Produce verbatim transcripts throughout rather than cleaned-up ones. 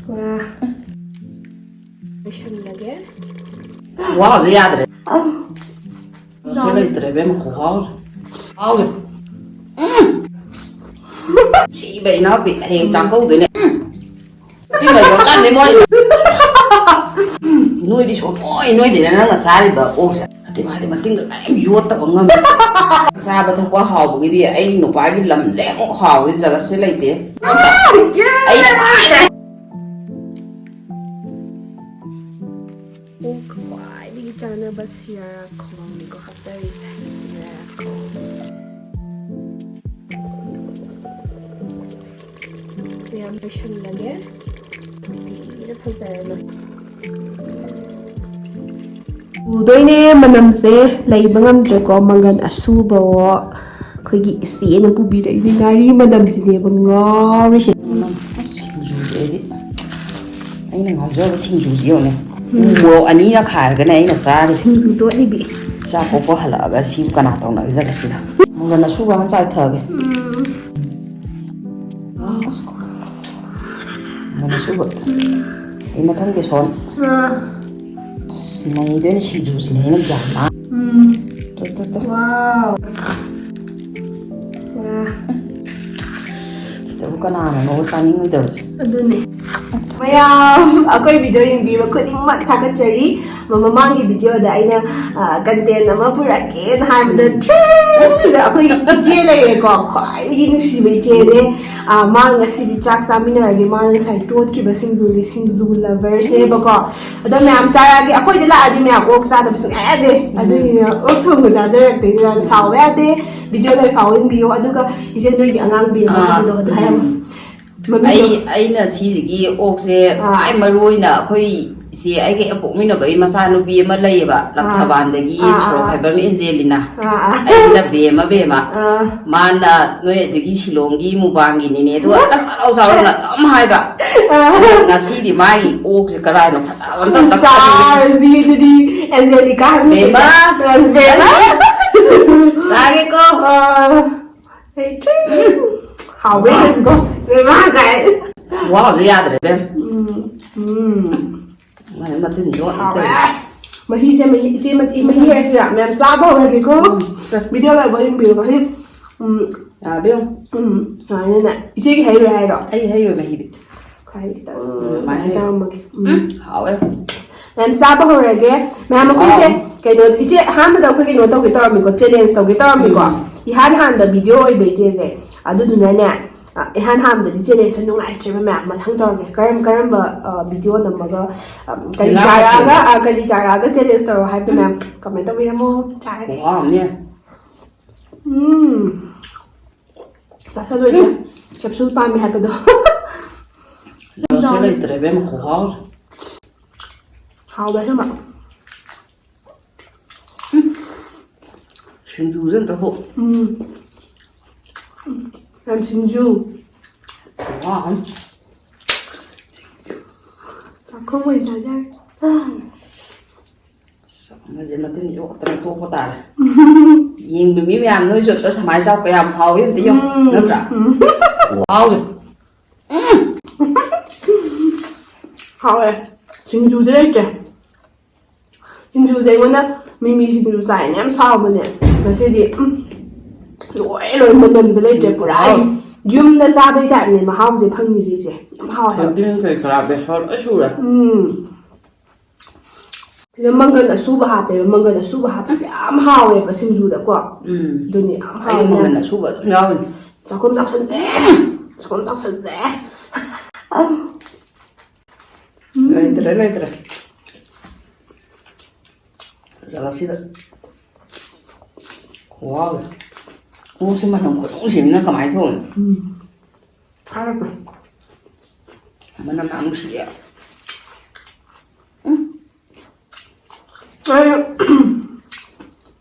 ꯄꯨꯔꯥ ꯂꯣꯏꯁꯜꯂꯒꯦ꯫ ꯈꯨꯍꯥꯎꯗꯤ ꯌꯥꯗ꯭ꯔꯦ꯫ ꯃꯁꯤ ꯂꯩꯇ꯭ꯔꯦ ꯏꯕꯦꯝꯃ, ꯈꯨꯍꯥꯎꯁꯦ꯫ ꯍꯥꯎꯁꯦ꯫ ꯎꯝ꯫ ꯁꯤꯕ ꯏꯅꯥꯎꯄꯤ, ꯍꯌꯦꯡ ꯆꯥꯛꯀꯧꯗꯣꯏꯅꯦ꯫ ꯎꯝ꯫ ꯇꯤꯟꯒ ꯌꯣꯠꯂꯝꯅꯤ ꯃꯣꯏ꯫ ꯎꯝ, ꯅꯣꯏꯗꯤ ꯁꯨꯡꯅꯣꯏ ꯅꯣꯏꯗꯦꯅ ꯅꯪꯅ ꯆꯥꯔꯤꯕ ꯑꯣꯛꯁꯦ꯫ ꯅꯠꯇꯦ, ꯃꯥꯗꯤ ꯃꯇꯤꯟꯒ ꯀꯔꯤꯝ ꯌꯣꯠꯇꯕ ꯉꯝꯃꯦ꯫ ꯆꯥꯕ ꯊꯛꯄ ꯍꯥꯎꯕꯒꯤꯗꯤ ꯑꯩ ꯅꯨꯄꯥꯒꯤ ꯂꯝꯁꯦ ꯑꯃꯨꯛ ꯍꯥꯎꯕꯒꯤ ꯖꯒꯠꯁꯦ ꯂꯩꯇꯦ꯫ ꯑꯩ ꯑꯣꯛꯀ ꯈ꯭ꯋꯥꯏꯗꯒꯤ ꯆꯥꯟꯅꯕ ꯁꯤꯔꯥꯔꯥꯈꯣꯡꯅꯤꯀꯣ ꯍꯥꯞꯆꯔꯤꯁꯦ꯫ ꯁꯤꯔꯥꯔꯥꯈꯣꯡ꯫ ꯃꯌꯥꯝ ꯂꯣꯏꯁꯜꯂꯒꯦ꯫ ꯊꯤꯅ ꯐꯖꯔꯦ꯫ ꯎꯗꯣꯏꯅꯦ ꯃꯅꯝꯁꯦ ꯂꯩꯕ ꯉꯝꯗ꯭ꯔꯦꯀꯣ꯫ ꯃꯪꯒꯟ ꯑꯁꯨꯕꯋꯣ, ꯑꯩꯈꯣꯏꯒꯤ ꯏꯆꯦꯅ ꯄꯨꯕꯤꯔꯛꯏꯅꯦ ꯉꯥꯔꯤ ꯃꯅꯝꯁꯤꯅꯦꯕ ꯉꯥꯎꯔꯤꯁꯦ꯫ ꯃꯅꯝ, ꯑꯁ, ꯁꯤꯡꯖꯨꯁꯦ ꯑꯩꯗꯤ, ꯑꯩꯅ ꯉꯥꯎꯖꯕ ꯁꯤꯡꯖꯨꯁꯤ ꯌꯦꯡꯉꯨꯅꯦ꯫ ꯎꯝ꯫ ꯎ ꯃꯣꯔꯣꯛ ꯑꯅꯤꯒ ꯈꯥꯏꯔꯒꯅꯦ ꯑꯩꯅ ꯆꯥꯔꯤꯁꯦ꯫ ꯁꯤꯡꯖꯨ ꯇꯣꯠꯂꯤꯕꯤ꯫ ꯆꯥꯛ ꯄꯣꯛꯄ ꯍꯜꯂꯛꯑꯒ ꯁꯤꯕꯨ ꯀꯅꯥ ꯇꯧꯅꯒꯦ ꯖꯒꯠꯁꯤꯗ? ꯃꯪꯒꯟ ꯑꯁꯨꯕ ꯑꯃ ꯆꯥꯏꯊꯒꯦ꯫ ꯎꯝ꯫ ꯑꯁ꯫ ꯃꯪꯒꯟ ꯑꯁꯨꯕ꯫ ꯑꯩ ꯃꯊꯪ ꯕꯦꯁꯣꯟ꯫ ꯑꯥ꯫ ꯑꯁ, ꯅꯩꯗꯣꯏꯅꯦ ꯁꯤꯡꯖꯨꯁꯤꯅꯦ ꯑꯩꯅ ꯒ꯭ꯌꯥꯟ ꯇꯥ-, ꯎꯝ꯫ ꯇꯨ, ꯇꯨ, ꯇꯨ꯫ ꯋꯥꯎ꯫ ꯋꯥ꯫ ꯁꯤꯗꯕꯨ ꯀꯅꯥꯅꯅꯣꯕ ꯆꯥꯅꯤꯡꯉꯣꯏꯗꯕꯁꯦ? ꯑꯗꯨꯅꯦ꯫ ꯃꯌꯥꯝ ꯑꯩꯈꯣꯏ ꯚꯤꯗꯤꯑꯣ ꯌꯦꯡꯕꯤꯕ ꯈꯨꯗꯤꯡꯃꯛ ꯊꯥꯒꯠꯆꯔꯤ꯫ ꯃ-, ꯃꯃꯥꯡꯒꯤ ꯚꯤꯗꯤꯑꯣꯗ ꯑꯩꯅ, ꯑ, content ꯑꯃ ꯄꯨꯔꯛꯀꯦꯅ ꯍꯥꯏꯕꯗ, ꯊꯦꯡꯅ ꯑꯩꯈꯣꯏꯒꯤ ꯏꯆꯦ ꯂꯩꯔꯦꯀꯣ, ꯈ꯭ꯋꯥꯏꯗꯒꯤ ꯅꯨꯡꯁꯤꯕ ꯏꯆꯦꯅꯦ꯫ ꯑ, ꯃꯥ ꯉꯁꯤꯗꯤ ꯆꯥꯛ ꯆꯥꯃꯤꯟꯅꯔꯒꯦ꯫ ꯃꯥꯅ ꯉꯁꯥꯏ ꯇꯣꯠꯈꯤꯕ ꯁꯤꯡꯖꯨꯒꯤ ꯁꯤꯡꯖꯨ loversꯅꯦꯕꯀꯣ꯫ ꯑꯗꯣ ꯃꯌꯥꯝ ꯆꯥꯔꯛꯑꯒꯦ꯫ ꯑꯩꯈꯣꯏꯗ ꯂꯥꯛꯑꯗꯤ ꯃꯌꯥꯝ ꯑꯣꯛ ꯆꯥꯗꯕ ꯁꯨꯡꯌꯥ ꯌꯥꯗꯦ꯫ ꯑꯗꯨꯒꯤꯅ ꯑꯣꯛ ꯊꯣꯡꯕ ꯆꯥꯖꯔꯛꯇꯣꯏꯅꯦ꯫ ꯌꯥꯝ ꯁꯥꯎꯕ ꯌꯥꯗꯦ꯫ ꯚꯤꯗꯤꯑꯣ ꯂꯣꯏ ꯐꯥꯎ ꯌꯦꯡꯕꯤꯌꯣ꯫ ꯑꯗꯨꯒ ꯏꯆꯦ ꯅꯣꯏꯒꯤ ꯑꯉꯥꯡꯕꯤ ꯑꯃ ꯑꯥ, ꯍꯥꯏꯕꯗꯣ ꯑꯗꯨ ꯍꯥꯏꯔꯝꯃꯣ꯫ ꯎꯝ꯫ ꯃꯃꯤꯡꯗꯣ? ꯑꯩ, ꯑꯩꯅ ꯁꯤꯁꯤꯒꯤ ꯑꯣꯛꯁꯦ ꯑꯥ꯫ ꯈ꯭ꯋꯥꯏ ꯃꯔꯨ ꯑꯣꯏꯅ ꯑꯩꯈꯣꯏ ꯏꯆꯦ ꯑꯩꯒ ꯍꯦꯛ ꯄꯣꯛꯃꯤꯟꯅꯕꯒꯤ ꯃꯆꯥꯅꯨꯄꯤ ꯑꯃ ꯂꯩꯌꯦꯕ, ꯑꯥ꯫ ꯂꯪꯊꯕꯥꯜꯗꯒꯤ ꯑꯥ, ꯑꯥ, ꯁꯣꯔꯣꯛ ꯑꯥ꯫ ꯈꯥꯏꯕꯝ ꯑꯦꯟꯖꯦꯂꯤꯅꯥ꯫ ꯑꯥ, ꯑꯥ꯫ ꯑꯩꯅ ꯕꯦꯝꯃ ꯕꯦꯝꯃ꯫ ꯑꯥ꯫ ꯃꯥꯅ ꯅꯣꯏ ꯑꯗꯨꯒꯤ ꯁꯤꯂꯣꯡꯒꯤ ꯃꯨꯕꯥꯡꯒꯤꯅꯤꯅꯦ꯫ ꯑꯗꯨꯒ ꯑꯁ ꯆꯥꯎ ꯆꯥꯎꯅ ꯑꯗꯨꯝ ꯍꯥꯏꯕ꯫ ꯑꯥ꯫ ꯑꯗꯣ ꯉꯁꯤꯗꯤ ꯃꯥꯒꯤ ꯑꯣꯛꯁꯦ ꯀꯗꯥꯏꯅꯣ ꯐꯖꯕ ꯑꯝꯇ ꯆꯥꯔꯁꯤ ꯑꯗꯨꯗꯤ ꯑꯦꯟꯖꯦꯂꯤꯀꯥ ꯍꯥꯏꯕ ꯕꯦꯝꯃ꯫ ꯅꯨꯃꯤꯠꯇ꯫ ꯑꯁ ꯕꯦꯝꯃ꯫ ꯆꯥꯒꯦꯀꯣ꯫ ꯑꯥ꯫ ꯍꯥꯎꯕ꯭ꯔꯥ ꯌꯦꯡꯉꯁꯤꯀꯣ꯫ ꯁꯦ, ꯃꯥ ꯉꯁꯥꯏ꯫ ꯋꯥꯎꯗꯣ ꯌꯥꯗ꯭ꯔꯦ, ꯏꯕꯦꯝ꯫ ꯎꯝ꯫ ꯎꯝ꯫ ꯃꯥꯅ ꯃꯇꯤꯟ ꯌꯣꯠꯂꯤ ꯍꯥꯎꯔꯦ꯫ ꯇꯧꯔꯤ꯫ ꯃꯍꯤꯁꯦ ꯃꯍꯤ, ꯏꯆꯦ ꯃꯍꯤ, ꯃꯍꯤ ꯍꯥꯏꯁꯤꯔꯥ? ꯃꯌꯥꯝ ꯆꯥꯕ ꯍꯧꯔꯒꯦꯀꯣ꯫ ꯎꯝ꯫ ꯚꯤꯗꯤꯑꯣ ꯂꯣꯏꯕ ꯌꯦꯡꯕꯤꯌꯨ꯫ ꯃꯍꯤ, ꯎꯝ, ꯌꯥꯕꯤꯌꯨ꯫ ꯎꯝ, ꯁꯨꯃꯥꯏꯅꯅꯦ꯫ ꯏꯆꯦꯒꯤ ꯍꯩꯔꯣꯏ ꯍꯥꯏꯔꯣ? ꯑꯩ ꯍꯩꯔꯣꯏ ꯃꯍꯤꯗꯤ꯫ ꯈꯔ ꯈꯤꯇꯪ ꯎꯝ, ꯃꯥꯏ ꯍꯩ꯫ ꯇꯧꯔꯝꯃꯒꯦ꯫ ꯎꯝ꯫ ꯎꯝ, ꯍꯥꯎꯋꯦ꯫ ꯃꯌꯥꯝ ꯆꯥꯕ ꯍꯧꯔꯒꯦ꯫ ꯃꯌꯥꯝ ꯑꯩꯈꯣꯏꯁꯦ ꯋꯥꯎ꯫ ꯀꯩꯅꯣ, ꯏꯆꯦ ꯑꯍꯥꯟꯕꯗ ꯑꯩꯈꯣꯏ ꯀꯩꯅꯣ ꯇꯧꯒꯦ ꯇꯧꯔꯝꯃꯤꯀꯣ, ꯆꯦꯂꯦꯟꯖ ꯇꯧꯒꯦ ꯇꯧꯔꯝꯃꯤꯀꯣ꯫ ꯎꯝ꯫ ꯏꯍꯥꯟ ꯍꯥꯟꯕ ꯚꯤꯗꯤꯑꯣ ꯑꯣꯏꯕ ꯏꯆꯦꯁꯦ꯫ ꯑꯗꯨꯗꯨꯅꯅꯦ, ꯑ, ꯏꯍꯥꯟ ꯍꯥꯟꯕꯗꯗꯤ ꯆꯦꯂꯦꯟꯖꯁꯦ ꯅꯨꯡꯉꯥꯏꯇ꯭ꯔꯦꯕ ꯃꯌꯥꯝ꯫ ꯃꯊꯪ ꯇꯧꯔꯒꯦ꯫ ꯀꯔꯝ ꯀꯔꯝꯕ, ꯑ, ꯚꯤꯗꯤꯑꯣ ꯅꯝꯃꯒ, ꯑ, ꯀꯔꯤ ꯂꯥꯞꯄ ꯆꯥꯔꯛꯑꯒ, ꯆꯦꯂꯦꯟꯖ꯫ ꯑ, ꯀꯔꯤ ꯆꯥꯔꯛꯑꯒ ꯆꯦꯂꯦꯟꯖ ꯇꯧꯔꯣ ꯍꯥꯏꯕꯗꯣ ꯃꯌꯥꯝ ꯀꯃꯦꯟ ꯇꯧꯕꯤꯔꯝꯃꯣ꯫ ꯆꯥꯔꯒꯦ꯫ ꯈꯨꯍꯥꯎ ꯑꯃꯅꯦ꯫ ꯎꯝ꯫ ꯆꯥꯁꯜꯂꯣꯏꯗ꯭ꯔꯦ꯫ ꯀꯦꯞꯁꯨꯜ ꯄꯥꯝꯃꯦ ꯍꯥꯏꯕꯗꯣ꯫ ꯂꯣꯠꯁꯦ ꯂꯩꯇ꯭ꯔꯦ ꯏꯕꯦꯝꯃ, ꯈꯨꯍꯥꯎꯁꯦ꯫ ꯍꯥꯎꯕ ꯑꯁꯦꯡꯕ꯫ ꯁꯤꯡꯖꯨꯁꯦ ꯑꯝꯇ ꯍꯣ꯫ ꯎꯝ꯫ ꯎꯝ꯫ ꯌꯥꯝ ꯁꯤꯡꯖꯨ꯫ ꯈꯨꯍꯥꯎ ꯑꯃ꯫ ꯆꯥꯛꯈꯨꯝ ꯑꯣꯏꯅ ꯆꯥꯖꯔꯦ꯫ ꯑꯁ, ꯑꯃꯁꯦ ꯃꯇꯤꯟ ꯌꯣꯠꯇꯅ ꯇꯣꯛꯄ ꯇꯥꯔꯦ꯫ ꯌꯦꯡꯕ ꯃꯤ ꯃꯌꯥꯝ ꯅꯣꯏꯁꯨ ꯑꯝꯇ ꯁꯨꯃꯥꯏꯅ ꯆꯥꯎ, ꯀꯌꯥꯝ ꯍꯥꯎꯋꯤ ꯑꯝꯇ ꯌꯦꯡꯉꯨ, ꯎꯝ, ꯅꯠꯇ꯭ꯔꯥ? ꯎꯝ꯫ ꯈꯨꯍꯥꯎꯁꯦ꯫ ꯍꯥꯎꯋꯦ꯫ ꯁꯤꯡꯖꯨꯗꯤ ꯂꯩꯇ꯭ꯔꯦ꯫ ꯁꯤꯡꯖꯨꯁꯦ ꯑꯩꯉꯣꯟꯗ ꯃꯤꯃꯤ ꯁꯤꯡꯖꯨ ꯆꯥꯏꯅ ꯌꯥꯝ ꯁꯥꯎꯕꯅꯦ꯫ ꯉꯁꯤꯗꯤ, ꯎꯝ, ꯂꯣꯏ ꯂꯣꯏ ꯃꯅꯝꯁꯦ ꯂꯩꯇ꯭ꯔꯦ꯫ ꯄꯨꯔꯥ ꯍꯥꯎ꯫ ꯌꯨꯝꯗ ꯆꯥꯕꯩ ꯇꯥꯏꯞꯅꯦ ꯃꯍꯥꯎꯁꯦ ꯐꯪꯉꯤꯁꯦ ꯏꯆꯦ꯫ ꯌꯥꯝ ꯍꯥꯎꯋꯦ ꯍꯥꯏꯕ꯫ ꯊꯣꯏꯗꯤꯡ ꯀꯩ ꯀꯔꯥ ꯕꯦꯁꯣꯟ ꯂꯣꯏ ꯁꯨꯔꯦ꯫ ꯎꯝ꯫ ꯁꯤꯗ ꯃꯪꯒꯟ ꯑꯁꯨꯕ ꯍꯥꯞꯄꯦꯕ꯫ ꯃꯪꯒꯟ ꯑꯁꯨꯕ ꯍꯥꯞꯄꯁꯦ ꯌꯥꯝ ꯍꯥꯎꯋꯦꯕ ꯁꯤꯡꯖꯨꯗꯀꯣ꯫ ꯎꯝ꯫ ꯑꯗꯨꯅꯤ ꯌꯥꯝ ꯑꯩ ꯍꯥꯎꯋꯦ꯫ ꯃꯪꯒꯟ ꯑꯁꯨꯕ ꯑꯗꯨꯝ ꯌꯥꯎꯔꯤꯅꯤ꯫ ꯆꯥꯛꯈꯨꯝ ꯆꯥꯎꯁꯟꯁꯦ꯫ ꯆꯥꯛꯈꯨꯝ ꯆꯥꯎꯁꯟꯁꯦ꯫ ꯂꯩꯇ꯭ꯔꯦ, ꯂꯩꯇ꯭ꯔꯦ꯫ ꯖꯒꯥꯁꯤꯗ꯫ ꯈꯨꯍꯥꯎꯁꯦ꯫ ꯑꯣꯛꯁꯦ ꯃꯅꯝ ꯈꯨꯅꯨꯡꯁꯤꯃꯅ ꯀꯃꯥꯏꯅ ꯊꯣꯡꯉꯤ? ꯎꯝ꯫ ꯍꯥꯏꯔꯛꯄ꯭ꯔꯥ? ꯃꯅꯝ ꯌꯥꯝ ꯅꯨꯡꯁꯤꯌꯦ꯫ ꯑꯩ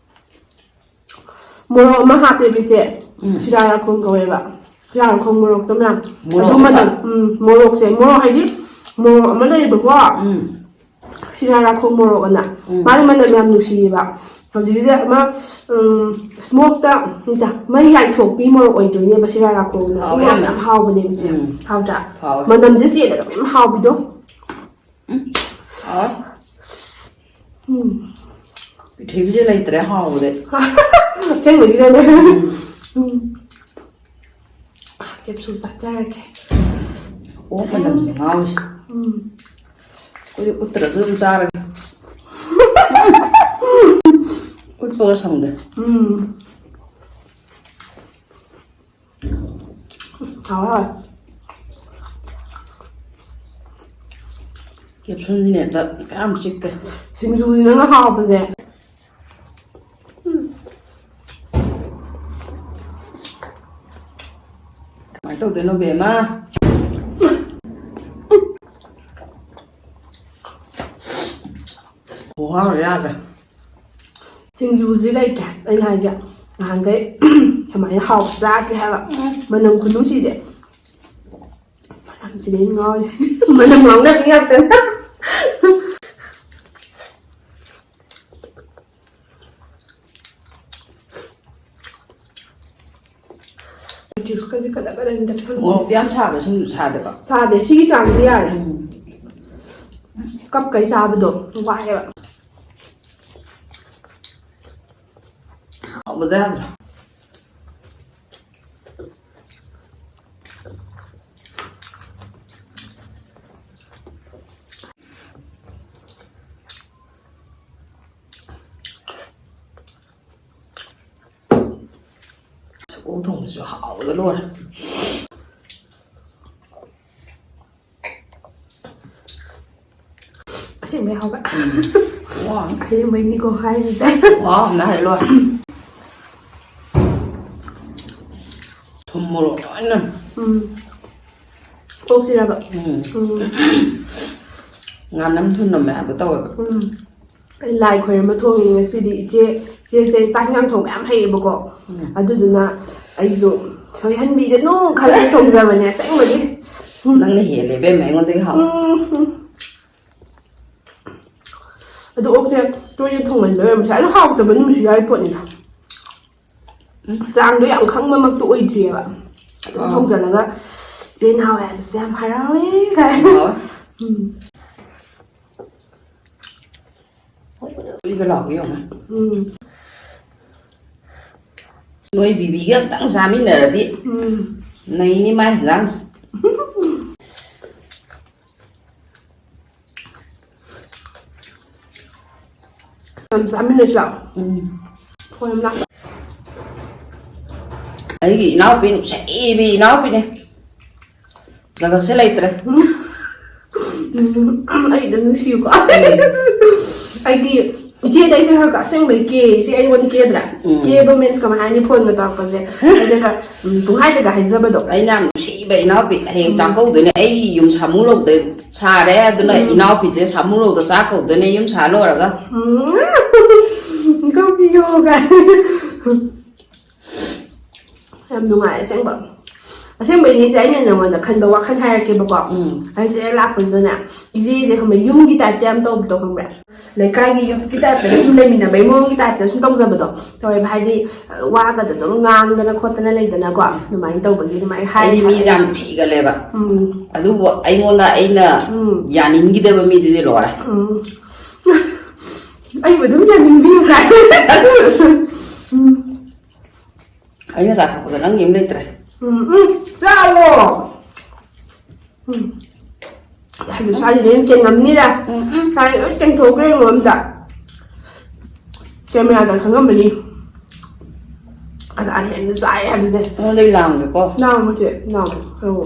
ꯃꯣꯔꯣꯛ ꯑꯃ ꯍꯥꯞꯄꯦꯕ ꯏꯆꯦ꯫ ꯎꯝ꯫ ꯁꯤꯔꯥ ꯔꯥꯈꯣꯡ ꯀꯧꯋꯦꯕ꯫ ꯁꯤꯔꯥ ꯔꯥꯈꯣꯡ ꯃꯣꯔꯣꯛꯇꯣ ꯃꯌꯥꯝ꯫ ꯃꯣꯔꯣꯛ ꯑꯗꯨ ꯑꯃ? ꯃꯅꯝ, ꯎꯝ, ꯃꯣꯔꯣꯛꯁꯦ꯫ ꯃꯣꯔꯣꯛ ꯍꯥꯏꯗꯤ ꯃꯣꯔꯣꯛ ꯑꯃ ꯂꯩꯌꯦꯕꯀꯣ꯫ ꯎꯝ꯫ ꯁꯤꯔꯥ ꯔꯥꯈꯣꯡ ꯃꯣꯔꯣꯛ ꯑꯅ꯫ ꯎꯝ꯫ ꯃꯥꯒꯤ ꯃꯅꯝ ꯌꯥꯝ ꯅꯨꯡꯁꯤꯌꯦꯕ꯫ ꯍꯧꯖꯤꯛꯀꯤꯁꯦ ꯑꯃ, ꯎꯝ, ꯁ꯭ꯃꯣꯛꯇ, ꯅꯠꯇꯦ, ꯃꯩ ꯌꯥꯏꯊꯣꯛꯄꯤ ꯃꯣꯔꯣꯛ ꯑꯣꯏꯗꯣꯏꯅꯦꯕ ꯁꯤꯔꯥ ꯔꯥꯈꯣꯡꯗꯣ꯫ ꯁꯤ ꯍꯥꯎꯋꯦ ꯃꯣꯔꯣꯛ ꯌꯥꯝꯅ꯫ ꯌꯥꯝ ꯍꯥꯎꯕꯅꯦꯕ ꯏꯆꯦ꯫ ꯎꯝ꯫ ꯍꯥꯎꯗ꯭ꯔꯥ? ꯍꯥꯎꯋꯦ꯫ ꯃꯅꯝꯁꯦ ꯆꯦꯜꯂꯒ ꯃꯌꯥꯝ ꯍꯥꯎꯕꯤꯗꯣ꯫ ꯎꯝ꯫ ꯍꯥꯎ꯫ ꯎꯝ꯫ ꯄ꯭ꯔꯤꯊꯤꯕꯤꯁꯦ ꯂꯩꯇ꯭ꯔꯦ ꯍꯥꯎꯕꯗꯤ꯫ ꯑꯁꯦꯡꯕꯒꯤꯔꯅꯦ? ꯎꯝ꯫ ꯀꯦꯞꯁꯨꯜ ꯆꯥꯖꯔꯒꯦ꯫ ꯑꯣꯛ ꯃꯅꯝꯁꯤꯅꯦ ꯉꯥꯎꯔꯤꯁꯦ꯫ ꯎꯝ꯫ ꯑꯩꯈꯣꯏꯗꯤ ꯎꯠꯇ꯭ꯔꯁꯨ ꯑꯗꯨꯝ ꯆꯥꯔꯒꯦ꯫ ꯎꯠꯄꯒ ꯁꯪꯗꯦ꯫ ꯎꯝ꯫ ꯍꯥꯎꯔꯦ꯫ ꯀꯦꯞꯁꯨꯜꯁꯤꯅꯦ ꯑꯝꯇ ꯀꯌꯥꯝ ꯆꯤꯛꯀꯦ꯫ ꯁꯤꯡꯖꯨꯁꯤꯅꯒ ꯍꯥꯎꯕꯁꯦ꯫ ꯀꯃꯥꯏꯅ ꯇꯧꯗꯣꯏꯅꯣ ꯕꯦꯝꯃ? ꯈꯨꯍꯥꯎ ꯌꯥꯗ꯭ꯔꯦ꯫ ꯁꯤꯡꯖꯨꯁꯤ ꯂꯩꯇ꯭ꯔꯦ ꯑꯩꯅ ꯍꯥꯏꯁꯦ꯫ ꯅꯍꯥꯟꯈꯩ ꯁꯨꯃꯥꯏꯅ ꯍꯥꯎꯕ ꯆꯥꯗ꯭ꯔꯤ ꯍꯥꯏꯕ꯫ ꯃꯅꯝ ꯈꯨꯅꯨꯡꯁꯤꯁꯦ꯫ ꯃꯅꯝꯁꯤꯅꯦ ꯑꯩꯅ ꯉꯥꯎꯔꯤꯁꯦ꯫ ꯃꯅꯝ ꯉꯥꯎꯅꯕꯤ ꯉꯥꯛꯇꯅ꯫ ꯖꯨꯁꯀꯁꯦ ꯀꯗꯥ ꯀꯗꯥ ꯏꯟꯗꯛꯁꯟ ꯃꯣꯔꯣꯛꯇꯤ ꯌꯥꯝ ꯁꯥꯕ ꯁꯤꯡꯖꯨ ꯁꯥꯗꯕ꯫ ꯁꯥꯗꯦ, ꯁꯤꯒꯤ ꯆꯥꯡꯗꯤ ꯌꯥꯔꯦ꯫ ꯎꯝ꯫ ꯀꯞꯀꯩ ꯆꯥꯕꯗꯣ ꯋꯥꯏꯑꯦꯕ꯫ ꯍꯥꯎꯕꯗ ꯌꯥꯗ꯭ꯔꯦ꯫ ꯑꯣꯛ ꯊꯣꯡꯕꯁꯨ ꯍꯥꯎꯕꯗ ꯂꯣꯏꯔꯦ꯫ ꯑꯁꯦꯡꯕꯩ ꯍꯥꯎꯕ꯫ ꯋꯥ꯫ ꯑꯁꯦꯡꯕꯩꯅꯤꯀꯣ ꯍꯥꯏꯔꯤꯁꯦ꯫ ꯋꯥ ꯑꯃ ꯍꯥꯏ ꯂꯣꯏꯔꯦ꯫ ꯊꯨꯝ ꯃꯣꯔꯣꯛ ꯂꯣꯏꯅ꯫ ꯎꯝ꯫ ꯑꯣꯛꯁꯤꯔꯕ? ꯎꯝ꯫ ꯎꯝ꯫ ꯉꯥꯅꯝ ꯊꯨꯝꯅꯝꯃꯦ ꯍꯥꯏꯕ ꯇꯧꯋꯦꯕ꯫ ꯎꯝ꯫ ꯑꯩ ꯂꯥꯏ ꯈꯣꯏꯔꯝꯕ ꯊꯣꯡꯉꯤꯅꯦ ꯉꯁꯤꯗꯤ꯫ ꯏꯆꯦ, ꯏꯆꯦꯁꯦ ꯆꯥꯛ ꯍꯤꯟꯖꯥꯡ ꯊꯣꯡꯕ ꯌꯥꯝ ꯍꯩꯌꯦꯕꯀꯣ꯫ ꯎꯝ꯫ ꯑꯗꯨꯗꯨꯅ ꯑꯩꯁꯨ ꯁꯣꯏꯍꯟꯕꯤꯒꯅꯨ ꯈꯜꯂꯒ ꯊꯣꯡꯖꯕꯅꯦ ꯑꯁꯦꯡꯕꯒꯤ꯫ ꯅꯪꯅ ꯍꯦꯜꯂꯦ ꯏꯕꯦꯝꯃ ꯑꯩꯉꯣꯟꯗꯒꯤ ꯍꯥꯎꯕ꯫ ꯎꯝ, ꯎꯝ꯫ ꯑꯗꯣ ꯑꯣꯛꯁꯦ ꯇꯣꯏꯅ ꯊꯣꯡꯒꯟꯕ ꯑꯣꯏꯔꯝꯕꯁꯨ ꯌꯥꯏ꯫ ꯑꯗꯣ ꯍꯥꯎꯇꯕ ꯅꯨꯃꯤꯠꯁꯨ ꯌꯥꯎꯔꯤ ꯄꯣꯠꯅꯤꯗ꯫ ꯎꯝ꯫ ꯆꯥꯡꯗꯣ ꯌꯥꯝ ꯈꯪꯕꯃꯛꯇꯤ ꯑꯣꯏꯗ꯭ꯔꯤꯑꯕ꯫ ꯑꯗꯨꯝ ꯑꯥ꯫ ꯊꯣꯡꯖꯜꯂꯒ "ꯆꯦ ꯅꯍꯥꯟꯋꯥꯏ ꯍꯥꯏꯕꯁꯦ ꯌꯥꯝ ꯍꯔꯥꯎꯋꯦ" ꯀꯥꯏꯅ꯫ ꯍꯥꯎꯋꯦ꯫ ꯎꯝ꯫ ꯎꯏꯒ ꯂꯥꯎꯕ ꯌꯦꯡꯉꯣ꯫ ꯎꯝ꯫ ꯅꯣꯏ ꯕꯤꯕꯤꯒ ꯑꯝꯇꯪ ꯆꯥꯃꯤꯟꯅꯔꯗꯤ ꯎꯝ꯫ ꯅꯩꯅꯤ ꯃꯥꯏ ꯍꯦꯟꯖꯥꯡꯁꯦ꯫ ꯌꯥꯝ ꯆꯥꯃꯤꯟꯅꯁꯤ ꯂꯥꯛꯑꯣ꯫ ꯎꯝ꯫ ꯍꯣꯏ, ꯌꯥꯝ ꯂꯥꯛꯑꯣ꯫ ꯑꯩꯒꯤ ꯏꯅꯥꯎꯄꯤ ꯅꯨꯡꯁꯤꯕꯤ ꯏꯅꯥꯎꯄꯤꯅꯦ꯫ ꯖꯒꯠꯁꯦ ꯂꯩꯇ꯭ꯔꯦ꯫ ꯎꯝ꯫ ꯎꯝ, ꯑꯩ ꯑꯗꯨꯝ ꯅꯨꯡꯁꯤꯌꯨꯀꯣ꯫ ꯎꯝ꯫ ꯑꯩꯗꯤ ꯏꯆꯦꯗ ꯑꯩꯁꯦ ꯈꯔ ꯑꯁꯦꯡꯕꯩ ꯀꯦ, ꯏꯆꯦ ꯑꯩꯉꯣꯟꯗ ꯀꯦꯗ꯭ꯔꯥ? ꯎꯝ꯫ ꯀꯦꯕ means ꯀꯃꯥꯏ ꯍꯥꯏꯅꯤ? ꯐꯣꯟꯒ ꯇꯧꯔꯛꯄꯁꯦ꯫ ꯑꯗꯨꯒ, ꯎꯝ, ꯄꯨꯡꯍꯥꯏꯗꯒ ꯍꯥꯏꯖꯕꯗꯣ꯫ ꯑꯩꯅ ꯌꯥꯝ ꯅꯨꯡꯁꯤꯕ ꯏꯅꯥꯎꯄꯤ, ꯍꯌꯦꯡ ꯎꯝ꯫ ꯆꯥꯛꯀꯧꯗꯣꯏꯅꯦ꯫ ꯑꯩꯒꯤ ꯌꯨꯝ ꯁꯥꯃꯨꯔꯣꯛꯇ ꯁꯥꯔꯦ, ꯑꯗꯨꯅ ꯎꯝ꯫ ꯏꯅꯥꯎꯄꯤꯁꯦ ꯁꯥꯃꯨꯔꯣꯛꯇ ꯆꯥꯛ ꯀꯧꯗꯣꯏꯅꯦ, ꯌꯨꯝ ꯁꯥ ꯂꯣꯏꯔꯒ꯫ ꯎꯝ꯫ ꯀꯧꯕꯤꯌꯣ ꯀꯥꯏ꯫ ꯌꯥꯝ ꯅꯨꯡꯉꯥꯏ ꯑꯁꯦꯡꯕ꯫ ꯑꯁꯦꯡꯕꯩꯅꯦ ꯏꯆꯦ, ꯑꯩꯅ ꯅꯉꯣꯟꯗ ꯈꯟꯕ ꯋꯥꯈꯜ ꯍꯥꯏꯔꯛꯀꯦꯕꯀꯣ꯫ ꯎꯝ꯫ ꯑꯩꯁꯦ ꯍꯦꯛ ꯂꯥꯛꯄꯁꯤꯗꯅꯦ, ꯏꯆꯦꯁꯦ ꯈꯪꯕ꯭ꯔꯥ, ꯌꯨꯝꯒꯤ type ꯇ ꯌꯥꯝ ꯇꯧꯕꯗꯣ ꯈꯪꯕ꯭ꯔꯥ? ꯂꯩꯀꯥꯏꯒꯤ ꯌꯨꯝꯒꯤ type ꯇ ꯁꯨꯝ ꯂꯩꯃꯤꯟꯅꯕꯩ ꯃꯑꯣꯡꯒꯤ type ꯇ ꯁꯨꯝ ꯇꯧꯖꯕꯗꯣ ꯇꯧꯋꯦꯕ꯫ ꯍꯥꯏꯗꯤ, ꯋꯥꯒꯗꯣ ꯑꯗꯨꯝ ꯉꯥꯡꯗꯅ ꯈꯣꯠꯇꯅ ꯂꯩꯗꯅꯀꯣ, ꯑꯗꯨꯃꯥꯏꯅ ꯇꯧꯕꯒꯤ ꯑꯗꯨꯃꯥꯏꯅ ꯍꯥꯏ ꯑꯩꯗꯤ ꯃꯤꯁꯦ ꯍꯥꯏ꯫ ꯌꯥꯝ ꯅꯨꯡꯁꯤꯒꯜꯂꯦꯕ꯫ ꯎꯝ꯫ ꯑꯗꯨꯕꯨ ꯑꯩꯉꯣꯟꯗ ꯑꯩꯅ ꯎꯝ꯫ ꯌꯥꯅꯤꯡꯈꯤꯗꯕ ꯃꯤꯗꯨꯗꯤ ꯂꯣꯏꯔꯦ꯫ ꯎꯝ꯫ ꯑꯩꯕꯨ ꯑꯗꯨꯝ ꯌꯥꯅꯤꯡꯕꯤꯌꯨ ꯀꯥꯏ꯫ ꯎꯝ꯫ ꯑꯩꯅ ꯆꯥꯊꯣꯛꯄꯗ ꯅꯪ ꯌꯦꯡ ꯂꯩꯇ꯭ꯔꯦ꯫ ꯎꯝ, ꯎꯝ, ꯆꯥꯎꯋꯣ꯫ ꯎꯝ꯫ ꯍꯥꯏꯕ ꯁ꯭ꯋꯥꯏꯁꯤꯗꯤ ꯑꯗꯨꯝ ꯆꯦꯟꯉꯝꯅꯤꯗ꯫ ꯎꯝ, ꯎꯝ꯫ ꯁ꯭ꯋꯥꯏ ꯂꯣꯏ ꯆꯦꯟꯊꯣꯛꯈ꯭ꯔꯦ ꯑꯩꯉꯣꯟꯗ꯫ ꯀꯦꯃꯦꯔꯥꯗ ꯈꯪꯉꯝꯃꯅꯤ꯫ ꯀꯅꯥꯅ ꯍꯦꯟꯅ ꯆꯥꯏ ꯍꯥꯏꯕꯁꯦ꯫ ꯑꯩꯉꯣꯟꯗꯩ ꯂꯥꯡꯒꯦꯀꯣ꯫ ꯂꯥꯡꯕꯁꯦ, ꯂꯥꯡꯕ꯫ ꯀꯩꯅꯣ,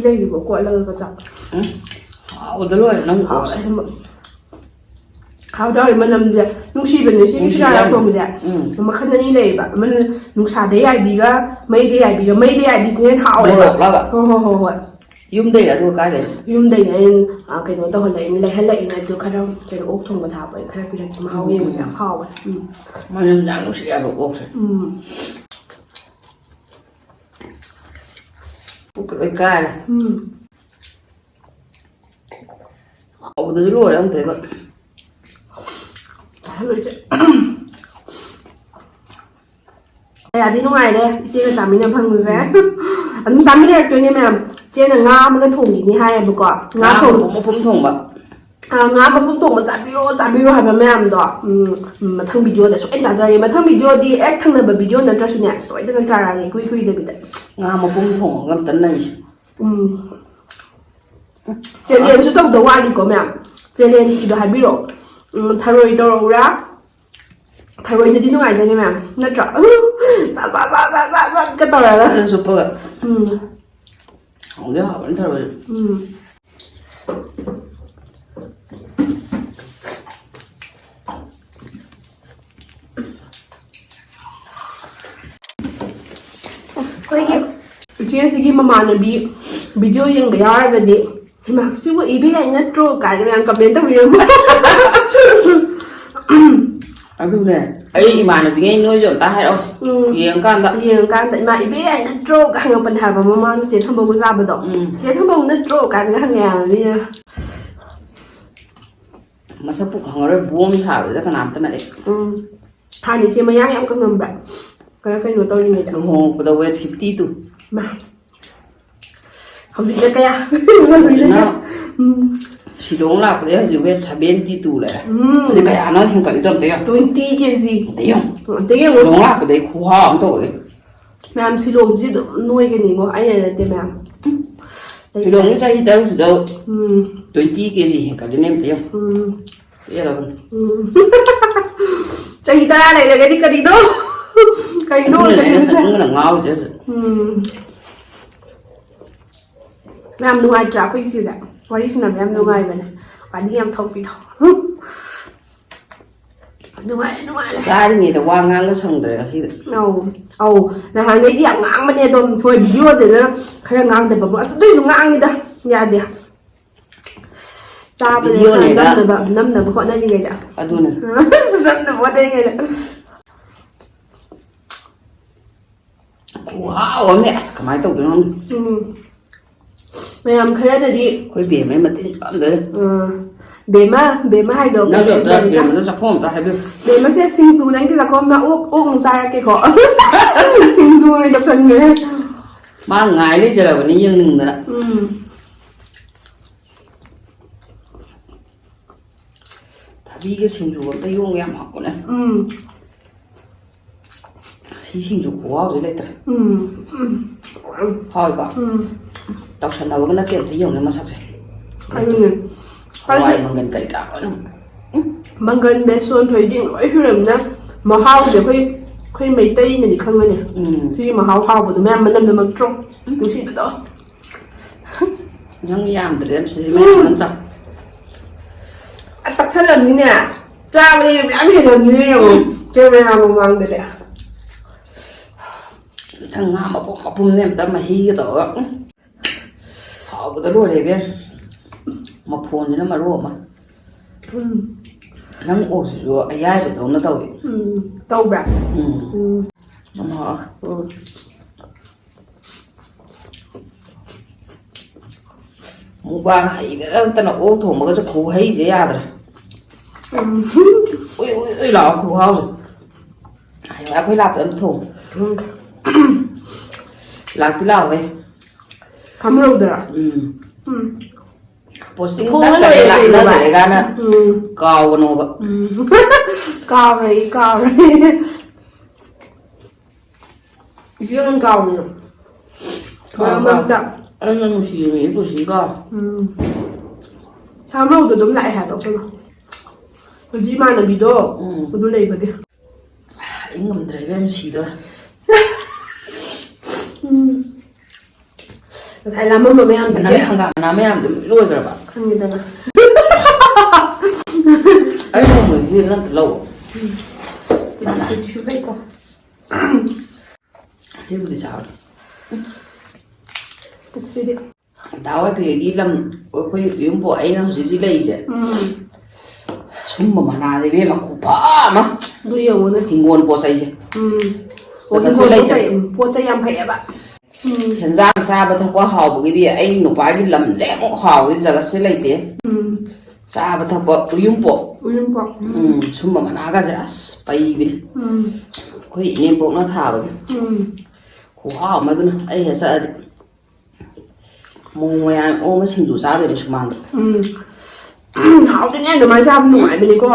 ꯂꯩꯔꯤꯕꯣ ꯀꯣꯠꯂꯒ ꯆꯥꯎ꯫ ꯎꯝ꯫ ꯍꯥꯎꯕꯗ ꯂꯣꯏꯔꯦ ꯅꯪ ꯍꯥꯎꯋꯦ ꯀꯣꯠꯁꯦ꯫ ꯑꯁꯦꯡꯕ꯫ ꯍꯥꯎꯗꯤ ꯍꯥꯎꯋꯤ, ꯃꯅꯝꯁꯦ ꯅꯨꯡꯁꯤꯕꯅꯦ꯫ ꯁꯤꯒꯤ ꯅꯨꯡꯁꯤꯕ ꯁꯤꯔꯥꯔꯥ ꯌꯥꯝ꯫ ꯊꯣꯡꯕꯁꯦ ꯎꯝ꯫ ꯃꯈꯜ ꯑꯅꯤ ꯂꯩꯌꯦꯕ, ꯑꯃꯅ ꯅꯨꯡꯁꯥꯗ ꯌꯥꯏꯕꯤꯒ ꯃꯩꯗ ꯌꯥꯏꯕꯤꯒ꯫ ꯃꯩꯗ ꯌꯥꯏꯕꯤꯁꯤꯅ ꯍꯦꯟꯅ ꯍꯥꯎꯋꯦꯕ꯫ ꯃꯣꯔꯣꯛꯂꯕ? ꯍꯣꯏ, ꯍꯣꯏ, ꯍꯣꯏ, ꯍꯣꯏ꯫ ꯌꯨꯝꯗꯩꯔ ꯑꯗꯨꯒ ꯀꯥꯏꯗꯩꯅꯣ? ꯌꯨꯝꯗꯩꯅꯦ꯫ ꯑꯩꯅ, ꯑ, ꯀꯩꯅꯣ ꯇꯧꯍꯜꯂꯛꯏꯅꯦ, ꯂꯩꯍꯜꯂꯛꯏꯅꯦ꯫ ꯑꯗꯨ ꯈꯔ ꯀꯩꯅꯣ, ꯑꯣꯛ ꯊꯣꯡꯕ ꯊꯥꯕ ꯑꯩ ꯈꯔ ꯄꯤꯔꯛꯀꯦ, ꯃꯍꯥꯎ ꯎꯝ, ꯌꯦꯡꯉꯨꯁꯦ꯫ ꯎꯝ, ꯌꯥꯝ ꯎꯝ꯫ ꯍꯥꯎꯕꯅꯦ꯫ ꯎꯝ꯫ ꯃꯅꯝꯁꯦ ꯌꯥꯝ ꯅꯨꯡꯁꯤ ꯍꯥꯏꯕ ꯑꯣꯛꯁꯦ꯫ ꯎꯝ꯫ ꯄꯨꯛꯀ ꯂꯣꯏ ꯀꯥꯏꯔꯦ꯫ ꯎꯝ꯫ ꯍꯥꯎꯕꯗꯁꯨ ꯂꯣꯏꯔꯦ ꯑꯃꯨꯛꯇꯣꯏꯕ꯫ ꯆꯥꯍꯜꯂꯣꯏꯁꯦ꯫ ꯀꯌꯥꯗꯤ ꯅꯨꯡꯉꯥꯏꯔꯦ ꯏꯆꯦꯒ ꯆꯥꯃꯤꯟꯅ ꯐꯪꯕꯁꯦ꯫ ꯎꯝ꯫ ꯑꯗꯨꯝ ꯆꯥꯃꯤꯟꯅꯔꯛꯇꯣꯏꯅꯦ ꯃꯌꯥꯝ꯫ ꯏꯆꯦꯅ ꯉꯥ ꯑꯃꯒ ꯊꯣꯡꯈꯤꯅꯤ ꯍꯥꯏꯌꯦꯕꯀꯣ꯫ ꯉꯥ ꯉꯥ ꯊꯣꯡ- ꯃꯄꯨꯝ ꯃꯄꯨꯝ ꯊꯣꯡꯕ꯫ ꯑ, ꯉꯥ ꯃꯄꯨꯝ ꯊꯣꯡꯕ ꯆꯥꯕꯤꯔꯣ, ꯆꯥꯕꯤꯔꯣ ꯍꯥꯏꯕ ꯃꯌꯥꯝꯗꯣ, ꯎꯝ, ꯃꯊꯪ ꯚꯤꯗꯤꯑꯣꯗ ꯁꯣꯏꯅ ꯆꯥꯖꯔꯒꯦ꯫ ꯃꯊꯪ ꯚꯤꯗꯤꯑꯣꯗꯤ ꯍꯦꯛ ꯊꯪꯅꯕ ꯚꯤꯗꯤꯑꯣ ꯅꯠꯇ꯭ꯔꯁꯨꯅꯦ, ꯁꯣꯏꯗꯅ ꯆꯥꯔꯛꯑꯒꯦ, ꯏꯀꯨꯏ ꯀꯨꯏꯗꯕꯤꯗ꯫ ꯉꯥ ꯃꯄꯨꯝ ꯊꯣꯡꯉꯒ ꯑꯝꯇ ꯅꯩꯁꯦ꯫ ꯎꯝ꯫ ꯆꯦꯂꯦꯟꯖꯁꯨ ꯇꯧꯗꯧ ꯋꯥꯠꯂꯤꯀꯣ ꯃꯌꯥꯝ꯫ ꯆꯦꯂꯦꯟꯖꯀꯤꯗꯣ ꯍꯥꯏꯕꯤꯔꯛꯑꯣ꯫ ꯎꯝ, ꯊꯔꯣꯏ ꯇꯧꯔꯛꯎꯔꯥ? ꯊꯔꯣꯏꯅꯗꯤ ꯅꯨꯡꯉꯥꯏꯗꯣꯏꯅꯦ ꯃꯌꯥꯝ, ꯅꯠꯇ꯭ꯔꯣ? ꯁꯥ, ꯁꯥ, ꯁꯥ, ꯁꯥ, ꯁꯥ, ꯁꯥ ꯀ ꯇꯧꯔꯒ꯫ ꯐꯖꯅ ꯆꯨꯞꯄꯒ꯫ ꯎꯝ꯫ ꯍꯥꯎꯗꯤ ꯍꯥꯎꯕꯅꯤ ꯊꯔꯣꯏ꯫ ꯎꯝ꯫ ꯑꯩꯈꯣꯏꯒꯤ ꯏꯆꯦꯁꯤꯒꯤ ꯃꯃꯥꯟꯅꯕꯤ ꯚꯤꯗꯤꯑꯣ ꯌꯦꯡꯕ ꯌꯥꯎꯔꯒꯗꯤ, "ꯍꯩꯃꯥ, ꯁꯤꯕꯨ ꯏꯕꯦ ꯌꯥꯏ ꯅꯠꯇ꯭ꯔꯣ?" ꯀꯥꯏꯅ ꯃꯌꯥꯝ ꯀꯃꯦꯟ ꯇꯧꯕꯤꯔꯝꯕ꯫ ꯑꯗꯨꯅꯦ, ꯑꯩ ꯏꯃꯥꯟꯅꯕꯤꯉꯩ ꯅꯣꯏꯁꯨ ꯑꯝꯇ ꯍꯥꯏꯔꯛꯑꯣ꯫ ꯎꯝ꯫ ꯌꯦꯡꯉꯀꯥꯟꯗ꯫ ꯌꯦꯡꯉꯀꯥꯟꯗ, "ꯏꯃꯥ, ꯏꯕꯦ ꯌꯥꯏ ꯅꯠꯇ꯭ꯔꯣ?" ꯀꯥꯏ ꯍꯪꯉꯛꯄꯅꯦ ꯍꯥꯏꯕ, ꯃꯃꯥꯡꯗ ꯆꯦ ꯊꯝꯕꯧꯒ ꯆꯥꯕꯗꯣ꯫ ꯎꯝ꯫ "ꯆꯦ ꯊꯝꯕꯧ ꯅꯠꯇ꯭ꯔꯣ?" ꯀꯥꯏꯅꯒ ꯍꯪꯉꯦ ꯍꯥꯏꯕ ꯃꯤꯅ꯫ ꯃꯁꯛꯄꯨ ꯈꯪꯉꯔꯣꯏ, ꯕꯣꯝ ꯁꯥꯕꯗꯨꯗ ꯀꯅꯥꯝꯇꯅ ꯑꯩ꯫ ꯎꯝ꯫ ꯍꯥꯟꯅ ꯏꯆꯦ ꯃꯌꯥꯡ ꯌꯥꯝ ꯀꯪꯉꯝꯕ꯭ꯔꯥ? ꯈꯔ ꯀꯩꯅꯣ ꯇꯧꯔꯤꯉꯩꯗ꯫ ꯂꯨꯍꯣꯡꯉꯛꯄꯗ weight fifty two꯫ ꯃꯥ꯫ ꯍꯧꯖꯤꯛꯅ ꯀꯌꯥ? ꯍꯧꯖꯤꯛꯅ ꯍꯧꯖꯤꯛꯅ ꯀꯌꯥ? ꯎꯝ꯫ ꯁꯤꯂꯣꯡ ꯂꯥꯛꯄꯗꯩ ꯍꯧꯖꯤꯛ weight seventy two ꯂꯩꯔꯦ꯫ ꯎꯝ꯫ ꯑꯗꯨ ꯀꯌꯥꯅꯣ ꯍꯦꯟꯒꯠꯂꯤꯗꯣ ꯑꯝꯇ ꯌꯦꯡꯉꯨ꯫ Twenty K G꯫ ꯑꯝꯇ ꯌꯦꯡꯉꯨ꯫ ꯑꯝꯇ ꯌꯦꯡꯉꯨ꯫ ꯁꯤꯂꯣꯡ ꯂꯥꯛꯄꯗꯩ ꯈꯨꯍꯥꯎ ꯑꯃ ꯇꯧꯔꯦ꯫ ꯃꯌꯥꯝ, ꯁꯤꯂꯣꯡꯁꯤꯗꯤ ꯑꯗꯨꯝ ꯅꯣꯏꯒꯅꯤꯀꯣ, ꯑꯩꯅ ꯅꯠꯇꯦ ꯃꯌꯥꯝ꯫ ꯁꯤꯂꯣꯡꯒꯤ ꯆꯍꯤ ꯇꯔꯨꯛꯁꯤꯗ ꯎꯝ꯫ Twenty K G ꯍꯦꯟꯒꯠꯂꯤꯅꯦ ꯑꯝꯇ ꯌꯦꯡꯉꯨ꯫ ꯎꯝ꯫ ꯄꯦꯜꯂꯕꯅꯤ꯫ ꯎꯝ꯫ ꯆꯍꯤ ꯇꯔꯥ ꯂꯩꯔꯒꯗꯤ ꯀꯔꯤꯅꯣ? ꯀꯔꯤꯅꯣ ꯑꯗꯨꯅꯅꯦ ꯑꯩꯅ ꯑꯣꯏꯗꯣꯏꯁꯦ? ꯆꯠꯅꯤꯡꯕꯅ ꯉꯥꯎꯔꯤꯁꯦ ꯍꯧꯖꯤꯛ꯫ ꯎꯝ꯫ ꯌꯥꯝ ꯅꯨꯡꯉꯥꯏꯇ꯭ꯔꯥ ꯑꯩꯈꯣꯏꯒꯤ ꯁꯤꯁꯦ? ꯋꯥꯔꯤ ꯁꯥꯟꯅꯕ ꯌꯥꯝ ꯅꯨꯡꯉꯥꯏꯕꯅꯦ꯫ ꯋꯥꯔꯤ ꯌꯥꯝ ꯊꯣꯛꯄꯤꯗꯣ꯫ ꯅꯨꯡꯉꯥꯏꯔꯦ, ꯅꯨꯡꯉꯥꯏꯔꯦ꯫ ꯆꯥꯔꯤꯉꯩꯗ ꯋꯥ ꯉꯥꯡꯕ ꯁꯪꯗ꯭ꯔꯦ ꯉꯁꯤꯗꯤ꯫ ꯑꯧ, ꯑꯧ꯫ ꯅꯍꯥꯟꯈꯩꯗꯤ ꯌꯥꯝ ꯉꯥꯡꯕꯅꯦ ꯑꯗꯣ, ꯍꯣꯏ, ꯚꯤꯗꯤꯑꯣꯗꯅ ꯈꯔ ꯉꯥꯡꯗꯕꯕꯨ꯫ ꯑꯁ, ꯑꯗꯨꯏꯁꯨ ꯉꯥꯡꯉꯤꯗ꯫ ꯌꯥꯗꯦ꯫ ꯆꯥꯕꯗ ꯚꯤꯗꯤꯑꯣꯅꯦꯅ꯫ ꯅꯝꯅꯕ, ꯅꯝꯅꯕ ꯍꯣꯠꯅꯔꯤꯉꯩꯗ꯫ ꯑꯗꯨꯅꯦ꯫ ꯅꯝꯅꯕ ꯍꯣꯠꯅꯔꯤꯉꯩꯗ꯫ ꯈꯨꯍꯥꯎ ꯑꯃꯅꯦ꯫ ꯑꯁ, ꯀꯃꯥꯏꯅ ꯇꯧꯗꯣꯏꯅꯣ ꯈꯪꯗꯦ꯫ ꯎꯝ꯫ ꯃꯌꯥꯝ ꯈꯔꯅꯗꯤ ꯑꯩꯈꯣꯏ ꯕꯦꯝꯃꯩ ꯃꯇꯤꯟ ꯆꯥꯝꯗꯣꯏꯅꯦ꯫ ꯑꯥ꯫ ꯕꯦꯝꯃ, ꯕꯦꯝꯃ ꯍꯥꯏꯗꯣ ꯅꯪꯁꯨ ꯀꯩꯅꯣ ꯑꯝꯇ ꯇꯧꯔꯤꯀꯥꯟ ꯕꯦꯝꯃꯗ ꯆꯥꯛꯈꯣꯝ ꯑꯝꯇ ꯍꯥꯏꯕꯤꯌꯨ꯫ ꯕꯦꯝꯃꯁꯦ ꯁꯤꯡꯖꯨ ꯅꯪꯒꯤ ꯆꯥꯛꯈꯣꯝꯅ ꯑꯣꯛ, ꯑꯣꯛ ꯑꯃꯨꯛ ꯆꯥꯔꯛꯀꯦꯀꯣ꯫ ꯁꯤꯡꯖꯨ ꯑꯣꯏꯅ ꯇꯧꯁꯟꯈ꯭ꯔꯦ꯫ ꯃꯥ ꯉꯥꯏ ꯂꯩꯖꯔꯕꯅꯤ ꯌꯦꯡꯅꯤꯡꯗꯅ꯫ ꯎꯝ꯫ ꯊꯕꯤꯒ ꯁꯤꯡꯖꯨꯒ ꯑꯝꯇ ꯌꯣꯡꯒ ꯌꯥꯝ ꯍꯥꯎꯕꯅꯦ꯫ ꯎꯝ ꯁꯤ ꯁꯤꯡꯖꯨ ꯈꯨꯍꯥꯎꯗꯤ ꯂꯩꯇ꯭ꯔꯦ꯫ ꯎꯝ ꯎꯝ ꯍꯥꯎꯏꯀꯣ? ꯎꯝ ꯇꯧꯁꯟꯅꯕꯒ ꯅꯠꯇꯦ, ꯑꯝꯇ ꯌꯦꯡꯉꯨꯅꯦ ꯃꯁꯛꯁꯦ꯫ ꯑꯗꯨꯅꯦ꯫ ꯍꯋꯥꯏ ꯃꯪꯒꯟ ꯀꯔꯤ ꯀꯔꯥ ꯂꯣꯏꯅ꯫ ꯃꯪꯒꯟ, ꯕꯦꯁꯣꯟ, ꯊꯣꯏꯗꯤꯡ ꯂꯣꯏ ꯁꯨꯔꯝꯅ ꯃꯍꯥꯎꯁꯦ ꯑꯩꯈꯣꯏ ꯑꯩꯈꯣꯏ ꯃꯩꯇꯩꯅꯗꯤ ꯈꯪꯒꯅꯤ꯫ ꯎꯝ ꯁꯤꯒꯤ ꯃꯍꯥꯎ ꯍꯥꯎꯕꯗꯣ ꯃꯌꯥꯝ ꯃꯅꯝ ꯅꯝꯃꯛꯇ꯭ꯔꯣ? ꯅꯨꯡꯁꯤꯕꯗꯣ꯫ ꯅꯪ ꯌꯥꯝꯗ꯭ꯔꯦ ꯌꯥꯝ ꯁꯤꯗꯤ ꯃꯌꯥꯝ ꯅꯪ ꯆꯥꯎ꯫ ꯑ, ꯇꯛꯁꯜꯂꯝꯅꯤꯅꯦ꯫ ꯆꯥꯕꯗꯤ ꯃꯌꯥꯝ ꯍꯦꯜꯂꯝꯅꯤꯅꯦ ꯌꯦꯡꯉꯣ꯫ ꯀꯦꯃꯦꯔꯥ ꯃꯃꯥꯡꯗꯅꯦ꯫ ꯅꯪ ꯉꯥ ꯃꯄꯨꯝ ꯃꯄꯨꯝꯅꯦ ꯑꯝꯇ ꯃꯍꯤꯒ ꯇꯧꯔꯒ꯫ ꯎꯝ꯫ ꯍꯥꯎꯕꯗ ꯂꯣꯏꯔꯦ ꯏꯕꯦꯝ꯫ ꯃꯐꯣꯟꯁꯤꯅ ꯃꯔꯣ ꯑꯃ꯫ ꯎꯝ ꯅꯪ ꯑꯣꯛꯁꯤꯁꯨ ꯑꯌꯥꯏꯕꯗꯧꯅ ꯇꯧꯏ꯫ ꯎꯝ ꯇꯧꯕ꯭ꯔꯥ? ꯎꯝ꯫ ꯎꯝ ꯌꯥꯝ ꯍꯥꯎꯋꯦ꯫ ꯎꯝ꯫ ꯃꯨꯛꯕꯥꯡ ꯍꯩꯕꯗ ꯅꯠꯇꯅ ꯑꯣꯛ ꯊꯣꯡꯕꯒꯁꯦ ꯈꯨꯍꯩꯁꯦ ꯌꯥꯗ꯭ꯔꯦ꯫ ꯎꯝ ꯎꯏ ꯎꯏ ꯎꯏ ꯂꯥꯎ ꯈꯨꯍꯥꯎꯁꯦ꯫ ꯍꯌꯦꯡ ꯑꯩꯈꯣꯏ ꯂꯥꯛꯄꯗ ꯑꯗꯨꯝ ꯊꯣꯡꯉꯨ꯫ ꯎꯝ ꯂꯥꯛꯇꯤ ꯂꯥꯛꯑꯣꯍꯦ꯫ ꯈꯝꯍꯧꯗ꯭ꯔꯥ? ꯎꯝ꯫ ꯎꯝ ꯄꯣꯁꯇꯤꯡ ꯊꯣꯡꯉ ꯆꯠꯇꯔꯦ ꯂꯣꯏꯔꯦ ꯀꯩꯅꯣ ꯂꯥꯛꯅꯗꯔꯦ ꯚꯥꯏ꯫ ꯀꯥꯏꯅ ꯎꯝ ꯀꯥꯎꯒꯅꯣꯕ꯫ ꯎꯝ ꯀꯥꯎꯔꯦ ꯑꯩ ꯀꯥꯎꯔꯦ꯫ ꯏꯆꯦ ꯑꯣꯏꯅ ꯀꯥꯎꯕꯅꯦ꯫ ꯃꯔꯛ ꯃꯔꯛꯇ꯫ ꯑꯩꯅ ꯅꯨꯡꯁꯤꯔꯤꯕ ꯄꯨꯟꯁꯤꯀꯣ꯫ ꯎꯝ ꯁꯥꯃꯔꯧꯗꯣ ꯑꯗꯨꯝ ꯂꯥꯛꯑꯦ ꯍꯥꯏꯕ ꯑꯩꯈꯣꯏꯅ꯫ ꯍꯧꯖꯤꯛ ꯏꯃꯥꯟꯅꯕꯤꯗꯣ ꯎꯝ꯫ ꯑꯗꯨ ꯂꯩꯕꯒꯤ꯫ ꯑꯩ ꯉꯝꯗ꯭ꯔꯦ ꯏꯕꯦꯝ ꯁꯤꯗꯣꯔꯦ꯫ ꯎꯝ ꯉꯁꯥꯏ ꯂꯥꯝꯃꯝꯕ ꯃꯌꯥꯝꯗꯨꯗꯤ ꯃꯅꯥ ꯍꯪꯒꯥꯝ ꯃꯅꯥ ꯃꯌꯥꯝꯗꯨ ꯂꯣꯏꯈ꯭ꯔꯕ? ꯈꯪꯉꯦꯗꯅ꯫ ꯑꯩ ꯅꯣꯡꯃꯒꯤ ꯅꯠꯇ ꯂꯧ꯫ ꯇꯤꯁꯨ ꯇꯤꯁꯨ ꯂꯩꯀꯣ꯫ ꯁꯤꯕꯨꯗꯤ ꯆꯥꯕ꯫ ꯄꯨꯛꯁꯤꯗꯤ꯫ ꯗꯥ ꯋꯥꯏꯐꯤꯒꯤ ꯂꯝ ꯑꯩꯈꯣꯏ ꯌꯨꯝꯕꯨ ꯑꯩꯅ ꯍꯧꯖꯤꯛ ꯍꯧꯖꯤꯛ ꯂꯩꯔꯤꯁꯦ꯫ ꯎꯝ ꯁꯨꯝꯕ ꯃꯅꯥꯗ ꯏꯕꯦꯝꯃ ꯈꯨꯐ ꯑꯃ꯫ ꯑꯗꯨ ꯌꯦꯡꯉꯨꯅꯦ꯫ ꯍꯤꯡꯒꯣꯜ ꯄꯣꯠ ꯆꯩꯁꯦ꯫ ꯎꯝ ꯁꯤꯗ ꯍꯤꯡꯒꯣꯜ ꯂꯩꯇ꯭ꯔꯦ꯫ ꯄꯣꯠ ꯆꯩ ꯎꯝ ꯄꯣꯠ ꯆꯩ ꯌꯥꯝ ꯐꯩꯌꯦꯕ꯫ ꯎꯝ ꯍꯦꯟꯖꯥꯡ ꯆꯥꯕ ꯊꯛꯄ ꯍꯥꯎꯕꯒꯤꯗꯤ ꯑꯩ ꯅꯨꯄꯥꯒꯤ ꯂꯝꯁꯦ ꯑꯃꯨꯛ ꯍꯥꯎꯕꯒꯤ ꯖꯒꯠꯁꯦ ꯂꯩꯇꯦ꯫ ꯎꯝ ꯆꯥꯕ ꯊꯛꯄ ꯎꯌꯨꯝꯄꯣꯛ꯫ ꯎꯌꯨꯝꯄꯣꯛ꯫ ꯎꯝ ꯁꯨꯝꯕ ꯃꯅꯥꯒꯁꯦ ꯑꯁ ꯄꯩꯕꯅꯤ꯫ ꯎꯝ ꯑꯩꯈꯣꯏ ꯏꯅꯦꯝꯄꯣꯛꯅ ꯊꯥꯕꯒꯤ꯫ ꯎꯝ ꯈꯨꯍꯥꯎ ꯑꯃꯗꯨꯅ ꯑꯩ ꯍꯦꯛ ꯆꯠꯂꯗꯤ꯫ ꯃꯣꯡ ꯃꯌꯥꯝ ꯑꯣ ꯑꯃ ꯁꯤꯡꯖꯨ ꯆꯥꯗꯣꯏꯅꯦ ꯁꯨꯃꯥꯡꯗ꯫ ꯎꯝ ꯍꯥꯎꯗꯣꯏꯅꯦ ꯑꯗꯨꯃꯥꯏꯅ ꯆꯥꯕ ꯅꯨꯡꯉꯥꯏꯕꯅꯤꯀꯣ꯫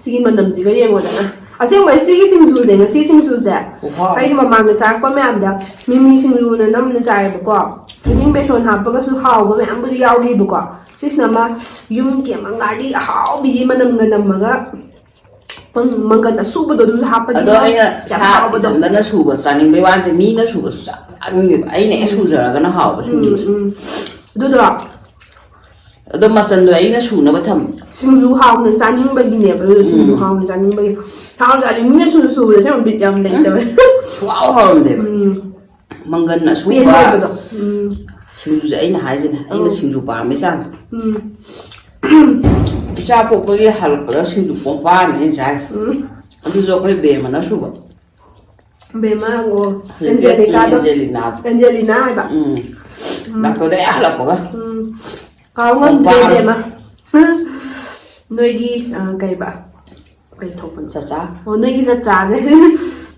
ꯁꯤꯒꯤ ꯃꯅꯝꯁꯤꯒ ꯌꯦꯡꯉꯣꯗꯅ꯫ ꯑꯁꯦꯡꯕꯩ ꯁꯤꯒꯤ ꯁꯤꯡꯖꯨꯁꯦ, ꯉꯁꯤ ꯁꯤꯡꯖꯨꯁꯦ, ꯈꯨꯍꯥꯎ꯫ ꯑꯩꯅ ꯃꯃꯥꯡꯗ ꯆꯥꯔꯛꯄ ꯃꯌꯥꯝꯗ ꯃꯤꯃꯤ ꯁꯤꯡꯖꯨꯅ ꯅꯝꯅ ꯆꯥꯏꯌꯦꯕꯀꯣ꯫ ꯊꯣꯏꯗꯤꯡ ꯕꯦꯁꯣꯟ ꯍꯥꯞꯄꯒꯁꯨ ꯍꯥꯎꯕ ꯃꯌꯥꯝꯕꯨꯗꯤ ꯌꯥꯎꯈꯤꯕꯀꯣ꯫ ꯁꯤꯁꯤꯅ ꯑꯃ ꯌꯨꯝꯒꯤ ꯑꯃ ꯉꯥꯔꯤ ꯑꯍꯥꯎꯕꯤꯒꯤ ꯃꯅꯝꯒ ꯅꯝꯃꯒ ꯃꯪ-, ꯃꯪꯒꯟ ꯑꯁꯨꯕꯗꯣ ꯑꯗꯨꯁꯨ ꯍꯥꯞꯄꯗꯤ ꯑꯗꯣ ꯑꯩꯅ ꯌꯥꯝ ꯁꯥ ꯍꯥꯎꯕꯗꯣ꯫ ꯏꯊꯟꯗꯅ ꯁꯨꯕ ꯆꯥꯅꯤꯡꯕꯩ ꯋꯥ ꯅꯠꯇꯦ, ꯃꯤꯅ ꯁꯨꯕꯁꯨ ꯆꯥꯅꯤꯡꯉꯦꯕ꯫ ꯑꯩꯅ ꯍꯦꯛ ꯎꯝ꯫ ꯁꯨꯖꯔꯒꯅ ꯍꯥꯎꯕ ꯎꯝ, ꯁꯤꯡꯖꯨꯁꯦ꯫ ꯎꯝ꯫ ꯑꯗꯨꯗꯣ ꯑꯗꯣ ꯃꯆꯟꯗꯣ ꯑꯩꯅ ꯁꯨꯅꯕ ꯊꯝꯃꯦ꯫ ꯁꯤꯡꯖꯨ ꯍꯥꯎꯅ ꯆꯥꯅꯤꯡꯕꯒꯤꯅꯦꯕ, ꯑꯗꯨꯗꯣ ꯁꯤꯡꯖꯨ ꯎꯝ꯫ ꯍꯥꯎꯅ ꯆꯥꯅꯤꯡꯕꯒꯤ꯫ ꯍꯥꯎꯅ ꯆꯥꯅꯤꯡꯕ ꯃꯤꯅ ꯁꯨꯅ ꯁꯨꯕꯗ ꯁꯦꯝꯕ ꯕꯤꯠ ꯌꯥꯝ ꯂꯩꯇꯕ꯫ ꯁꯨꯡꯍꯥꯎ ꯍꯥꯎꯔꯝꯗꯦꯕ꯫ ꯎꯝ꯫ ꯃꯪꯒꯟ ꯑꯁꯨꯕ ꯄꯦꯟꯗꯕꯗꯣ꯫ ꯎꯝ꯫ ꯁꯤꯡꯖꯨꯁꯦ ꯑꯩꯅ ꯍꯥꯏꯁꯤꯅꯦ, ꯑꯩꯅ ꯎꯝ꯫ ꯁꯤꯡꯖꯨ ꯄꯥꯝꯃꯤ ꯆꯥꯡ꯫ ꯎꯝ꯫ ꯏꯆꯥ ꯄꯣꯛꯄꯒꯤ ꯍꯜꯂꯛꯄꯗ ꯁꯤꯡꯖꯨ ꯀꯣꯝꯄꯥꯛ ꯑꯃ ꯑꯩꯅ ꯆꯥꯏ꯫ ꯎꯝ꯫ ꯑꯗꯨꯁꯨ ꯑꯩꯈꯣꯏ ꯕꯦꯝꯃꯅ ꯁꯨꯕ꯫ ꯕꯦꯝꯃ, ꯑꯣ, ꯍꯧꯖꯤꯛꯇꯤ ꯑꯦꯟꯖꯦꯂꯤꯀꯥꯗꯣ꯫ ꯑꯦꯟꯖꯦꯂꯤꯅꯥ꯫ ꯑꯦꯟꯖꯦꯂꯤꯅꯥ ꯍꯥꯏꯕ꯫ ꯎꯝ꯫ ꯎꯝ꯫ ꯗꯥꯛꯇꯔꯗ ꯍꯦꯛ ꯍꯜꯂꯛꯄꯒ꯫ ꯎꯝ꯫ ꯀꯥꯎ ꯉꯝꯗ꯭ꯔꯦ ꯀꯣꯝꯄꯥꯛ ꯑꯃ꯫ ꯕꯦꯝꯃ꯫ ꯅꯣꯏꯒꯤ, ꯑ, ꯀꯩꯕ? ꯀꯩ ꯊꯣꯛꯄꯅꯣ? ꯆꯆꯥ꯫ ꯑꯣ, ꯅꯣꯏꯒꯤ ꯆꯆꯥꯁꯦ꯫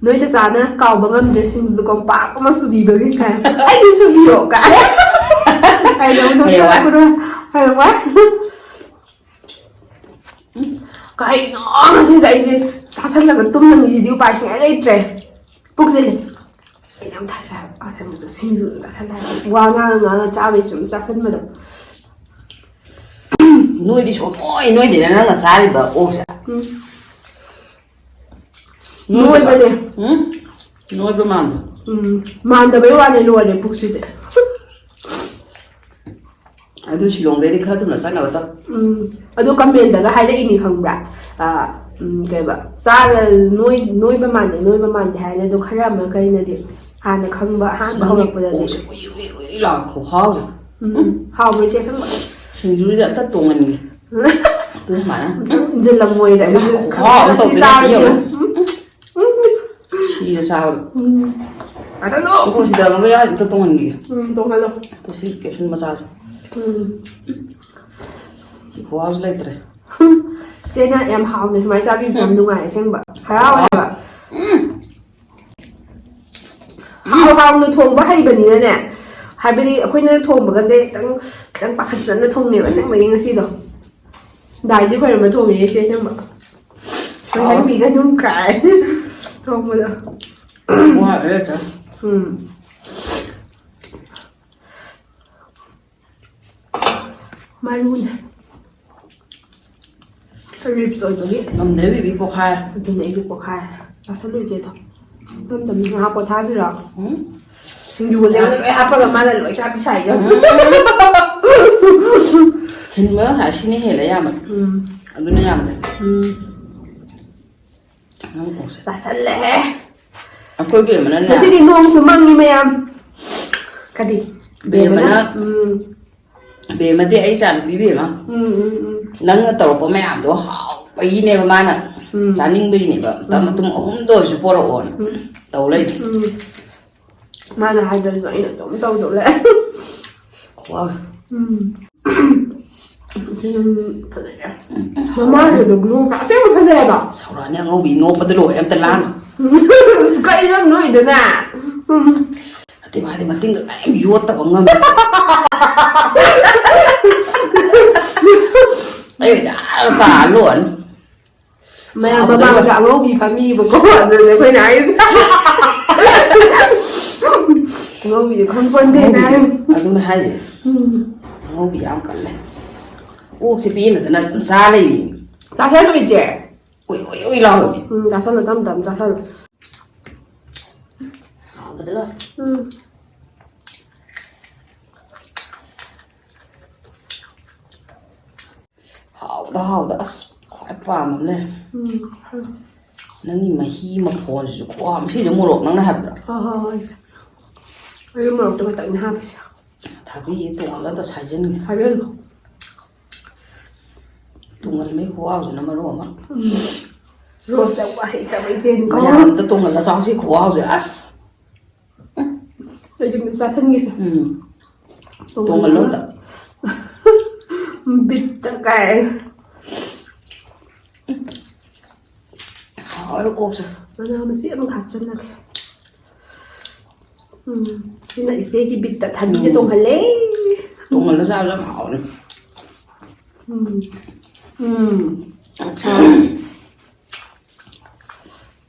ꯅꯣꯏ ꯆꯆꯥꯅ ꯀꯥꯎꯕ ꯉꯝꯗ꯭ꯔꯦ ꯁꯤꯡꯖꯨ ꯀꯣꯝꯄꯥꯛ ꯑꯃ ꯁꯨꯕꯤꯕꯒꯤ ꯀꯥꯏ꯫ "ꯑꯩꯒꯤ ꯁꯨꯕꯤꯌꯣ" ꯀꯥꯏ꯫ ꯑꯩ ꯅꯉꯣꯟꯗ ꯍꯌꯦꯡꯋꯥꯏ꯫ ꯍꯥꯏꯔꯛꯄꯗꯣ꯫ ꯍꯌꯦꯡꯋꯥꯏ꯫ ꯎꯝ꯫ ꯀꯩꯅꯣ ꯉꯁꯤꯁꯦ ꯑꯩꯁꯦ ꯆꯥꯁꯜꯂꯒ ꯇꯨꯝꯃꯅꯤꯁꯤꯗꯤ ꯎꯄꯥꯏ ꯁꯨꯡꯂꯩ ꯂꯩꯇ꯭ꯔꯦ꯫ ꯄꯨꯛꯁꯦ ꯌꯥꯝ ꯊꯜꯂꯦ ꯍꯥꯏꯕ꯫ ꯑꯁꯦꯡꯕꯁꯨ ꯁꯤꯡꯖꯨ ꯆꯥꯁꯜꯂꯦ ꯍꯥꯏꯕ꯫ ꯋꯥ ꯉꯥꯡꯉ ꯉꯥꯡꯉ ꯆꯥꯕꯩꯁꯨ ꯑꯗꯨꯝ ꯆꯥꯁꯟꯕꯗꯣ꯫ ꯅꯣꯏꯗꯤ ꯁꯨꯡꯅꯣꯏ ꯅꯣꯏꯗꯦꯅ ꯅꯪꯅ ꯆꯥꯔꯤꯕ ꯑꯣꯛꯁꯦ꯫ ꯎꯝ꯫ ꯅꯣꯏꯕꯅꯦ꯫ ꯎꯝ? ꯅꯣꯏꯕ ꯃꯥꯟꯕ꯫ ꯎꯝ꯫ ꯃꯥꯟꯗꯕꯩ ꯋꯥꯅꯦ, ꯂꯣꯏꯔꯦ ꯄꯨꯛꯁꯤꯗꯤ꯫ ꯑꯗꯨ ꯁꯤꯂꯣꯡꯗꯩꯗꯤ ꯈꯔ ꯊꯨꯅ ꯆꯠꯅꯕ ꯇꯧ꯫ ꯎꯝ꯫ ꯑꯗꯨ ꯀꯃꯦꯟꯗꯒ ꯍꯥꯏꯔꯛꯏꯅꯤ ꯈꯪꯕ꯭ꯔꯥ? ꯑ, ꯎꯝ, ꯀꯩꯕ? ꯆꯥꯔ ꯅꯣꯏ-, ꯅꯣꯏꯕ ꯃꯥꯟꯗꯦ, ꯅꯣꯏꯕ ꯃꯥꯟꯗꯦ ꯍꯥꯏꯅ, ꯑꯗꯣ ꯈꯔ ꯑꯃ ꯀꯩꯅꯗꯤ ꯍꯥꯟꯅ ꯈꯪꯕ, ꯑꯁ, ꯑꯍꯥꯟꯕ ꯅꯪꯒꯤ ꯍꯧꯔꯛꯄꯗꯗꯤ꯫ ꯑꯣꯛꯁꯦ ꯎꯏ, ꯎꯏ, ꯎꯏ ꯂꯥꯎ ꯈꯨꯍꯥꯎꯗꯣ꯫ ꯎꯝ꯫ ꯍꯥꯎꯕ꯭ꯔꯥ ꯏꯆꯦ ꯑꯁꯦꯡꯕ? ꯁꯤꯡꯖꯨꯁꯦ ꯑꯝꯇ ꯇꯣꯡꯍꯟꯒꯦ꯫ ꯑꯗꯨ ꯁꯨꯃꯥꯏꯅ꯫ ꯏꯟꯖꯤꯜꯂꯝꯃꯣꯏꯔꯦ꯫ ꯈꯨꯍꯥꯎ ꯑꯃ ꯁꯤ ꯇꯧꯗꯣꯏꯅꯦ, ꯆꯥꯔꯗꯤ ꯌꯦꯡꯉꯣ꯫ ꯎꯝ꯫ ꯁꯤꯒ ꯆꯥꯕꯗꯣ꯫ ꯎꯝ꯫ ꯑꯗꯣ ꯑꯩꯈꯣꯏ ꯁꯤꯗ ꯑꯃꯒ ꯌꯥꯎꯔꯗꯤ ꯑꯝꯇ ꯇꯣꯡꯍꯟꯈꯤꯒꯦ꯫ ꯎꯝ, ꯇꯣꯡꯍꯜꯂꯣ꯫ ꯑꯗꯣ ꯁꯤ ꯀꯦꯞꯁꯨꯜ ꯃꯆꯥꯁꯦ꯫ ꯎꯝ꯫ ꯁꯤ ꯈꯨꯍꯥꯎꯁꯤ ꯂꯩꯇ꯭ꯔꯦ꯫ ꯆꯦꯅ ꯌꯥꯝ ꯍꯥꯎꯅ ꯁꯨꯃꯥꯏꯅ ꯆꯥꯕꯤꯕꯁꯦ ꯌꯥꯝ ꯎꯝ꯫ ꯅꯨꯡꯉꯥꯏ ꯑꯁꯦꯡꯕ꯫ ꯍꯔꯥꯎꯋꯦ ꯍꯥꯏꯕ꯫ ꯎꯝ꯫ ꯍꯥꯎ ꯍꯥꯎꯅ ꯊꯣꯡꯕ ꯍꯩꯕꯅꯤꯅꯅꯦ, ꯍꯥꯏꯕꯗꯤ ꯑꯩꯈꯣꯏꯅ ꯊꯣꯡꯕꯒꯁꯦ ꯈꯤꯇꯪ ꯈꯤꯇꯪ ꯄꯥꯈꯠꯆꯅ ꯊꯣꯡꯉꯦꯕ ꯑꯁꯦꯡꯕꯒꯤ ꯉꯁꯤꯗꯣ꯫ ꯗꯥꯏꯗꯤ ꯈꯣꯏꯔꯝꯕ ꯊꯣꯡꯉꯤꯅꯦ ꯏꯆꯦ ꯑꯁꯦꯡꯕ꯫ ꯁꯣꯏꯍꯟꯕꯤꯒꯅꯨ ꯀꯥꯏ ꯊꯣꯡꯕꯗꯣ꯫ ꯋꯥꯈ꯭ꯔꯦ ꯇ꯫ ꯎꯝ꯫ ꯃꯔꯨꯅꯦ꯫ ꯔꯤꯞꯁ ꯑꯣꯏꯕꯒꯤ꯫ ꯉꯝꯗ꯭ꯔꯦ ꯕꯦꯕꯤ, ꯄꯣꯛꯈꯥꯏꯔꯦ꯫ ꯑꯗꯨꯅꯦ ꯑꯩꯁꯨ ꯄꯣꯛꯈꯥꯏꯔꯦ꯫ ꯆꯥꯁꯜꯂꯨꯏꯁꯦ ꯑꯗꯣ꯫ ꯏꯆꯝ ꯆꯝꯅ ꯉꯥꯏꯍꯥꯛ ꯄꯣꯊꯥꯁꯤꯔꯣ? ꯎꯝ꯫ ꯁꯤꯡꯖꯨꯒꯁꯦ ꯂꯣꯏ ꯍꯥꯞꯄꯒ ꯃꯥꯅ ꯂꯣꯏ ꯆꯥꯕꯤ ꯁꯥꯏꯗꯣ꯫ ꯎꯝ꯫ ꯈꯤꯟꯕ ꯉꯁꯥꯏ ꯁꯤꯅ ꯍꯦꯜꯂꯦ ꯌꯥꯝꯕ꯫ ꯎꯝ꯫ ꯑꯗꯨꯅ ꯌꯥꯝꯗꯦ꯫ ꯎꯝ꯫ ꯅꯪ ꯀꯣꯛꯁꯦ꯫ ꯆꯥꯁꯜꯂꯦꯍꯦ꯫ ꯑꯩꯈꯣꯏꯒꯤ ꯑꯃꯅꯅꯦ꯫ ꯉꯁꯤꯗꯤ ꯅꯣꯡꯁꯨ ꯃꯪꯉꯤ ꯃꯌꯥꯝ꯫ ꯀꯔꯤ? ꯕꯦꯝꯃꯅ ꯎꯝ꯫ ꯕꯦꯝꯃꯗꯤ ꯑꯩ ꯏꯆꯥꯅꯨꯄꯤ ꯕꯦꯝꯃ꯫ ꯎꯝ, ꯎꯝ, ꯎꯝ꯫ ꯅꯪꯅ ꯇꯧꯔꯛꯄ ꯃꯌꯥꯝꯗꯣ ꯍꯥꯎꯕꯒꯤꯅꯦꯕ ꯃꯥꯅ ꯎꯝ꯫ ꯆꯥꯅꯤꯡꯕꯒꯤꯅꯦꯕ꯫ ꯎꯝ꯫ ꯃꯇꯨꯝ ꯑꯍꯨꯝꯗ ꯑꯣꯏꯔꯁꯨ ꯄꯣꯔꯛꯑꯣꯅ ꯎꯝ꯫ ꯇꯧ ꯂꯩ꯫ ꯎꯝ꯫ ꯃꯥꯅ ꯍꯥꯏꯗ꯭ꯔꯁꯨ ꯑꯩꯅ ꯑꯗꯨꯝ ꯇꯧꯗꯧ ꯂꯩ꯫ ꯈꯨꯍꯥꯎ꯫ ꯎꯝ꯫ ꯎꯝ, ꯐꯖꯩꯌꯦ꯫ ꯃꯃꯥꯡꯒꯤꯗꯣ ꯒ꯭ꯂꯣ ꯀ-, ꯑꯁꯦꯡꯕ ꯐꯖꯩ ꯍꯥꯏꯕ꯫ ꯁꯧꯔꯥꯅꯤ ꯑꯉꯧꯕꯤ ꯅꯣꯛꯄꯗ ꯂꯣꯏꯔꯦ ꯑꯝꯇ ꯂꯥꯟ꯫ ꯑꯁ, ꯀꯩꯅꯣ ꯅꯣꯏꯗꯨꯅ? ꯎꯝ꯫ ꯅꯠꯇꯦ, ꯃꯥꯗꯤ ꯃꯇꯤꯟꯒ ꯀꯔꯤꯝ ꯌꯣꯠꯇꯕ ꯉꯝꯃꯦ꯫ ꯑꯩꯗꯤ ꯑꯥ ꯇꯥ ꯂꯣꯏꯔꯅꯤ꯫ ꯃꯌꯥꯝ ꯃꯃꯥꯡꯗ ꯑꯉꯧꯕꯤ ꯐꯝꯃꯤꯕꯀꯣ, ꯑꯗꯨꯅꯦ ꯑꯩꯈꯣꯏꯅ ꯍꯥꯏꯔꯤꯁꯦ꯫ ꯑꯉꯧꯕꯤꯗꯤ ꯈꯪꯄꯣꯟꯇꯦꯅ ꯍꯥꯏ꯫ ꯑꯗꯨꯅꯦ ꯍꯥꯏꯁꯦ꯫ ꯎꯝ꯫ ꯑꯉꯧꯕꯤ ꯌꯥꯝ ꯀꯜꯂꯦ꯫ ꯑꯣꯛꯁꯦ ꯄꯦꯟꯅꯗꯅ ꯑꯗꯨꯝ ꯆꯥ ꯂꯩꯔꯤꯅꯤ꯫ ꯆꯥꯁꯜꯂꯨ ꯏꯆꯦ꯫ ꯎꯏ, ꯎꯏ, ꯎꯏ ꯂꯥꯎꯔꯤꯅꯤ꯫ ꯎꯝ, ꯆꯥꯁꯜꯂꯨ, ꯇꯞ ꯇꯞ ꯆꯥꯁꯜꯂꯨ꯫ ꯍꯥꯎꯕꯗ ꯂꯣꯏꯔꯦ꯫ ꯎꯝ꯫ ꯍꯥꯎꯗ ꯍꯥꯎꯗ ꯑꯁ ꯈ꯭ꯋꯥꯏ ꯄꯥꯝꯕ ꯑꯃ ꯂꯩꯔꯦ꯫ ꯎꯝ꯫ ꯅꯪꯒꯤ ꯃꯍꯤ ꯃꯐꯣꯟꯁꯤꯁꯨ ꯈꯨꯍꯥꯎ ꯑꯃ꯫ ꯁꯤꯁꯦ ꯃꯣꯔꯣꯛ ꯅꯪꯅ ꯍꯥꯏꯕꯗ꯭ꯔꯣ? ꯍꯣꯏ, ꯍꯣꯏ, ꯍꯣꯏ, ꯏꯆꯦ꯫ ꯑꯩ ꯃꯣꯔꯣꯛꯇꯣ ꯈꯛꯇꯪꯅꯦ ꯍꯥꯞꯄꯤꯁꯦ꯫ ꯊꯥꯕꯤꯁꯦ ꯇꯣꯉꯥꯟꯕ ꯑꯝꯇ ꯁꯥꯏꯖꯟꯒꯦ꯫ ꯁꯥꯏꯖꯜꯂꯣ꯫ ꯇꯣꯉꯥꯟꯕꯒꯤ ꯈꯨꯍꯥꯎꯁꯤꯅ ꯃꯔꯣꯜ ꯑꯃ꯫ ꯎꯝ꯫ ꯔꯣꯁꯇ ꯋꯥꯍꯩ ꯇꯕꯩ ꯆꯦꯟꯀꯣ꯫ ꯃꯌꯥꯝ ꯑꯝꯇ ꯇꯣꯉꯥꯟꯅ ꯆꯥꯎꯁꯤ ꯈꯨꯍꯥꯎꯁꯦ ꯑꯁ꯫ ꯑꯩ ꯌꯨꯝꯗ ꯆꯥꯁꯟꯒꯦꯁꯦ꯫ ꯎꯝ꯫ ꯇꯣꯡꯍꯜꯂꯣ ꯑꯝꯇ꯫ ꯕꯤꯠꯇ ꯀꯥꯏ꯫ ꯍꯥꯎꯔꯦ ꯀꯣꯛꯁꯦ꯫ ꯃꯅꯥ ꯃꯁꯤꯡ ꯑꯃ ꯍꯥꯞꯆꯜꯂꯒꯦ꯫ ꯎꯝ꯫ ꯁꯤꯅ ꯏꯆꯦꯒꯤ ꯕꯤꯠꯇ ꯊꯕꯤꯁꯦ ꯎꯝ꯫ ꯇꯣꯡꯍꯜꯂꯦ꯫ ꯊꯣꯡꯍꯜꯂ ꯆꯥꯕꯁꯨ ꯌꯥꯝ ꯍꯥꯎꯕꯅꯦ꯫ ꯎꯝ꯫ ꯎꯝ꯫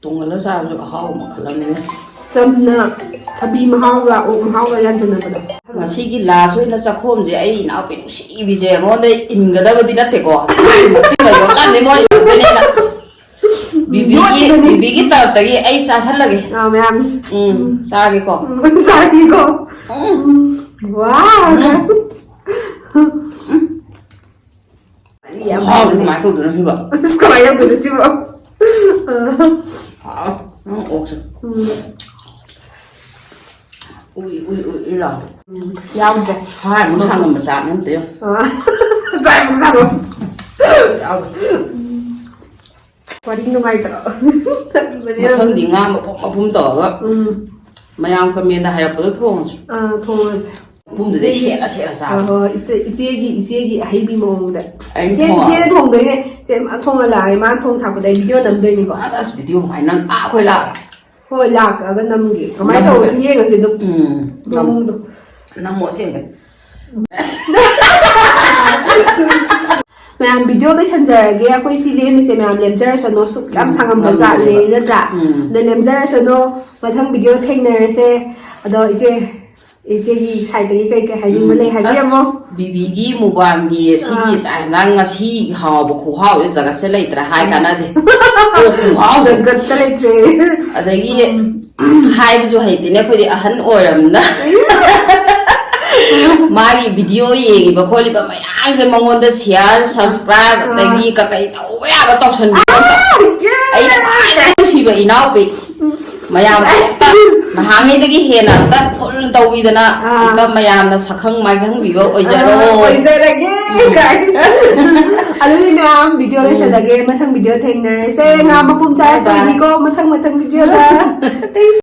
ꯊꯣꯡꯍꯜꯂ ꯆꯥꯕꯁꯨ ꯑꯍꯥꯎꯕ ꯃꯈꯜ ꯑꯃꯅꯤꯅꯦ꯫ ꯆꯝꯅ ꯊꯕꯤ ꯃꯍꯥꯎꯒ ꯑꯣꯛ ꯃꯍꯥꯎꯒ ꯌꯥꯟꯁꯤꯟꯅꯕꯗꯣ꯫ ꯉꯁꯤꯒꯤ ꯂꯥꯁ ꯑꯣꯏꯅ ꯆꯥꯛꯈꯣꯝꯁꯦ ꯑꯩ ꯏꯅꯥꯎꯄꯤ ꯅꯨꯡꯁꯤꯕꯤꯁꯦ ꯃꯉꯣꯟꯗ ꯏꯟꯒꯗꯕꯗꯤ ꯅꯠꯇꯦꯀꯣ꯫ ꯃꯇꯤꯟꯒ ꯌꯣꯠꯂꯝꯅꯤ ꯃꯣꯏ ꯎꯕꯗꯅꯦꯅ꯫ ꯕꯤꯕꯤꯒꯤ, ꯌꯣꯠꯂꯤꯕꯅꯤ꯫ ꯕꯤꯕꯤꯒꯤ ꯇꯔꯞꯇꯒꯤ ꯑꯩ ꯆꯥꯁꯜꯂꯒꯦ꯫ ꯑꯥ, ꯃꯌꯥꯝ꯫ ꯎꯝ, ꯆꯥꯒꯦꯀꯣ꯫ ꯎꯝ, ꯆꯥꯒꯦꯀꯣ꯫ ꯎꯝ꯫ ꯋꯥ꯫ ꯎꯝ꯫ ꯌꯥꯝ ꯈꯨꯍꯥꯎꯗꯤ ꯍꯥꯎꯕꯅꯦ꯫ ꯀꯃꯥꯏꯅ ꯇꯧꯗꯣꯏꯅꯣ ꯁꯤꯕꯣ? ꯑꯁ, ꯀꯃꯥꯏꯅ ꯇꯧꯗꯣꯏꯅꯣ ꯁꯤꯕꯣ? ꯑꯥ꯫ ꯍꯥꯎ, ꯅꯪ ꯑꯣꯛꯁꯦ꯫ ꯎꯝ꯫ ꯎꯏ, ꯎꯏ, ꯎꯏ, ꯎꯏ ꯂꯥꯎ꯫ ꯎꯝ, ꯌꯥꯎꯗ꯭ꯔꯦ꯫ ꯍꯥꯏ, ꯑꯃꯨꯛ ꯁꯥꯡꯉꯝꯕ ꯆꯥꯛ ꯅꯠꯇꯦ꯫ ꯑꯥ꯫ ꯆꯥꯛ ꯑꯃꯨꯛ ꯁꯥꯡꯉꯝ-, ꯌꯥꯎꯗ꯭ꯔꯦ꯫ ꯋꯥꯔꯤ ꯅꯨꯡꯉꯥꯏꯇ꯭ꯔꯣ? ꯃꯊꯪꯗꯤ ꯉꯥ ꯃꯄꯨꯝ ꯃꯄꯨꯝ ꯇꯧꯔꯒ ꯎꯝ꯫ ꯃꯌꯥꯝ ꯀꯃꯦꯟꯗ ꯍꯥꯏꯔꯛꯄꯗꯣ ꯊꯣꯡꯉꯁꯤ꯫ ꯑꯥ, ꯊꯣꯡꯉꯁꯤ꯫ ꯃꯄꯨꯝꯗꯨꯗꯩ ꯏꯆꯦꯒꯤ, ꯁꯦꯠꯂ ꯁꯦꯠꯂ ꯆꯥꯕ꯫ ꯍꯣꯏ, ꯍꯣꯏ, ꯏꯆꯦ-, ꯏꯆꯦꯒꯤ, ꯏꯆꯦꯒꯤ ꯑꯍꯩꯕꯤ ꯃꯑꯣꯡꯗ꯫ ꯑꯩꯅ ꯏꯆꯦ-, ꯊꯣꯡꯉꯕ꯫ ꯏꯆꯦꯅ ꯊꯣꯡꯗꯣꯏꯅꯦ꯫ ꯏꯆꯦ ꯃꯥ ꯊꯣꯡꯍꯜꯂꯛꯑꯒꯦ꯫ ꯃꯥꯅ ꯊꯣꯡ ꯊꯥꯛꯄꯗ ꯑꯩ ꯚꯤꯗꯤꯑꯣ ꯅꯝꯗꯣꯏꯅꯤꯀꯣ꯫ ꯑꯁ, ꯑꯁ, ꯚꯤꯗꯤꯑꯣ ꯀꯃꯥꯏꯅ ꯅꯪ? ꯑꯥ, ꯑꯩꯈꯣꯏ ꯂꯥꯛꯑꯒ꯫ ꯍꯣꯏ, ꯂꯥꯛꯑꯒ ꯅꯝꯒꯦ꯫ ꯀꯃꯥꯏꯅ ꯅꯝꯒꯦ꯫ ꯇꯧꯔꯒ ꯌꯦꯡꯉꯁꯤ ꯑꯗꯨꯝ ꯎꯝ, ꯅꯝ-, ꯃꯑꯣꯡꯗꯣ꯫ ꯅꯝꯃꯣ ꯑꯁꯦꯡꯕꯩ꯫ ꯃꯌꯥꯝ, ꯚꯤꯗꯤꯑꯣ ꯂꯣꯏꯁꯟꯖꯔꯒꯦ꯫ ꯑꯩꯈꯣꯏ ꯁꯤ ꯂꯦꯝꯃꯤꯁꯦ ꯃꯌꯥꯝ ꯂꯦꯝꯖꯔꯁꯅꯣ꯫ ꯁꯨꯛ ꯌꯥꯝ ꯎꯝ, ꯁꯥꯡꯉꯝꯕ ꯖꯥꯠꯅꯦ, ꯉꯝꯗ꯭ꯔꯦꯕ꯫ ꯅꯠꯇ꯭ꯔꯥ? ꯎꯝ꯫ ꯑꯗꯣ ꯂꯦꯝꯖꯔꯁꯅꯣ꯫ ꯃꯊꯪ ꯚꯤꯗꯤꯑꯣ ꯊꯦꯡꯅꯔꯁꯦ꯫ ꯑꯗꯣ ꯏꯆꯦ, ꯏꯆꯦꯒꯤ ꯁꯥꯏꯠꯇꯒꯤ ꯀꯩ ꯀꯩ ꯍꯥꯏꯅꯤꯡꯕ ꯎꯝ, ꯂꯩ ꯑꯁ, ꯍꯥꯏꯕꯤꯔꯝꯃꯣ꯫ ꯕꯤꯕꯤꯒꯤ ꯃꯨꯛꯕꯥꯡꯒꯤ ꯁꯤꯒꯤ ꯑꯥ꯫ ꯆꯥꯛ ꯍꯦꯟꯖꯥꯡ ꯉꯁꯤ ꯍꯥꯎꯕ ꯈꯨꯍꯥꯎꯁꯦ ꯖꯒꯠꯁꯦ ꯂꯩꯇ꯭ꯔꯦ ꯍꯥꯏ ꯎꯝ꯫ ꯀꯥꯟꯅꯗꯦ꯫ ꯑꯣ, ꯈꯨꯍꯥꯎꯁꯦ꯫ ꯖꯒꯠꯇ ꯂꯩꯇ꯭ꯔꯦ꯫ ꯑꯗꯒꯤ ꯎꯝ꯫ ꯍꯥꯏꯕꯁꯨ ꯍꯩꯇꯦꯅꯦ ꯑꯩꯈꯣꯏꯗꯤ ꯑꯍꯟ ꯑꯣꯏꯔꯕꯅꯤꯅ꯫ ꯃꯥꯒꯤ ꯚꯤꯗꯤꯑꯣ ꯌꯦꯡꯉꯤꯕ ꯈꯣꯠꯂꯤꯕ ꯃꯌꯥꯝꯁꯦ ꯃꯉꯣꯟꯗ share, subscribe, ꯑꯥ꯫ ꯑꯗꯒꯤ ꯀꯀꯩ ꯇꯧꯕ ꯌꯥꯕ ꯇꯧꯁꯟꯕꯤꯌꯣ ꯑꯝꯇ꯫ ꯑꯥ, ꯌꯦ! ꯑꯩꯅ ꯈ꯭ꯋꯥꯏꯗꯒꯤ ꯅꯨꯡꯁꯤꯕ ꯏꯅꯥꯎꯄꯤ꯫ ꯃꯌꯥꯝ ꯑꯝꯇ ꯅꯍꯥꯟꯉꯩꯗꯒꯤ ꯍꯦꯟꯅ ꯑꯝꯇ full ꯇꯧꯕꯤꯗꯅ ꯑꯥ꯫ ꯑꯝꯇ ꯃꯌꯥꯝꯅ ꯁꯛꯈꯪ ꯃꯥꯏꯈꯪꯕꯤꯕ ꯑꯣꯏꯖꯔꯣ꯫ ꯑꯥ, ꯑꯣꯏꯖꯔꯒꯦ ꯎꯝ꯫ ꯀꯥꯏ꯫ ꯑꯗꯨꯗꯤ ꯃꯌꯥꯝ ꯚꯤꯗꯤꯑꯣ ꯎꯝ꯫ ꯂꯣꯏꯁꯤꯜꯂꯒꯦ꯫ ꯃꯊꯪ ꯚꯤꯗꯤꯑꯣ ꯊꯦꯡꯅꯔꯁꯦ꯫ ꯎꯝ꯫ ꯉꯥ ꯃꯄꯨꯝ ꯆꯥꯔ bye bye꯫ ꯇꯣꯏꯅꯤꯀꯣ꯫ ꯃꯊꯪ ꯃꯊꯪ ꯚꯤꯗꯤꯑꯣꯗ꯫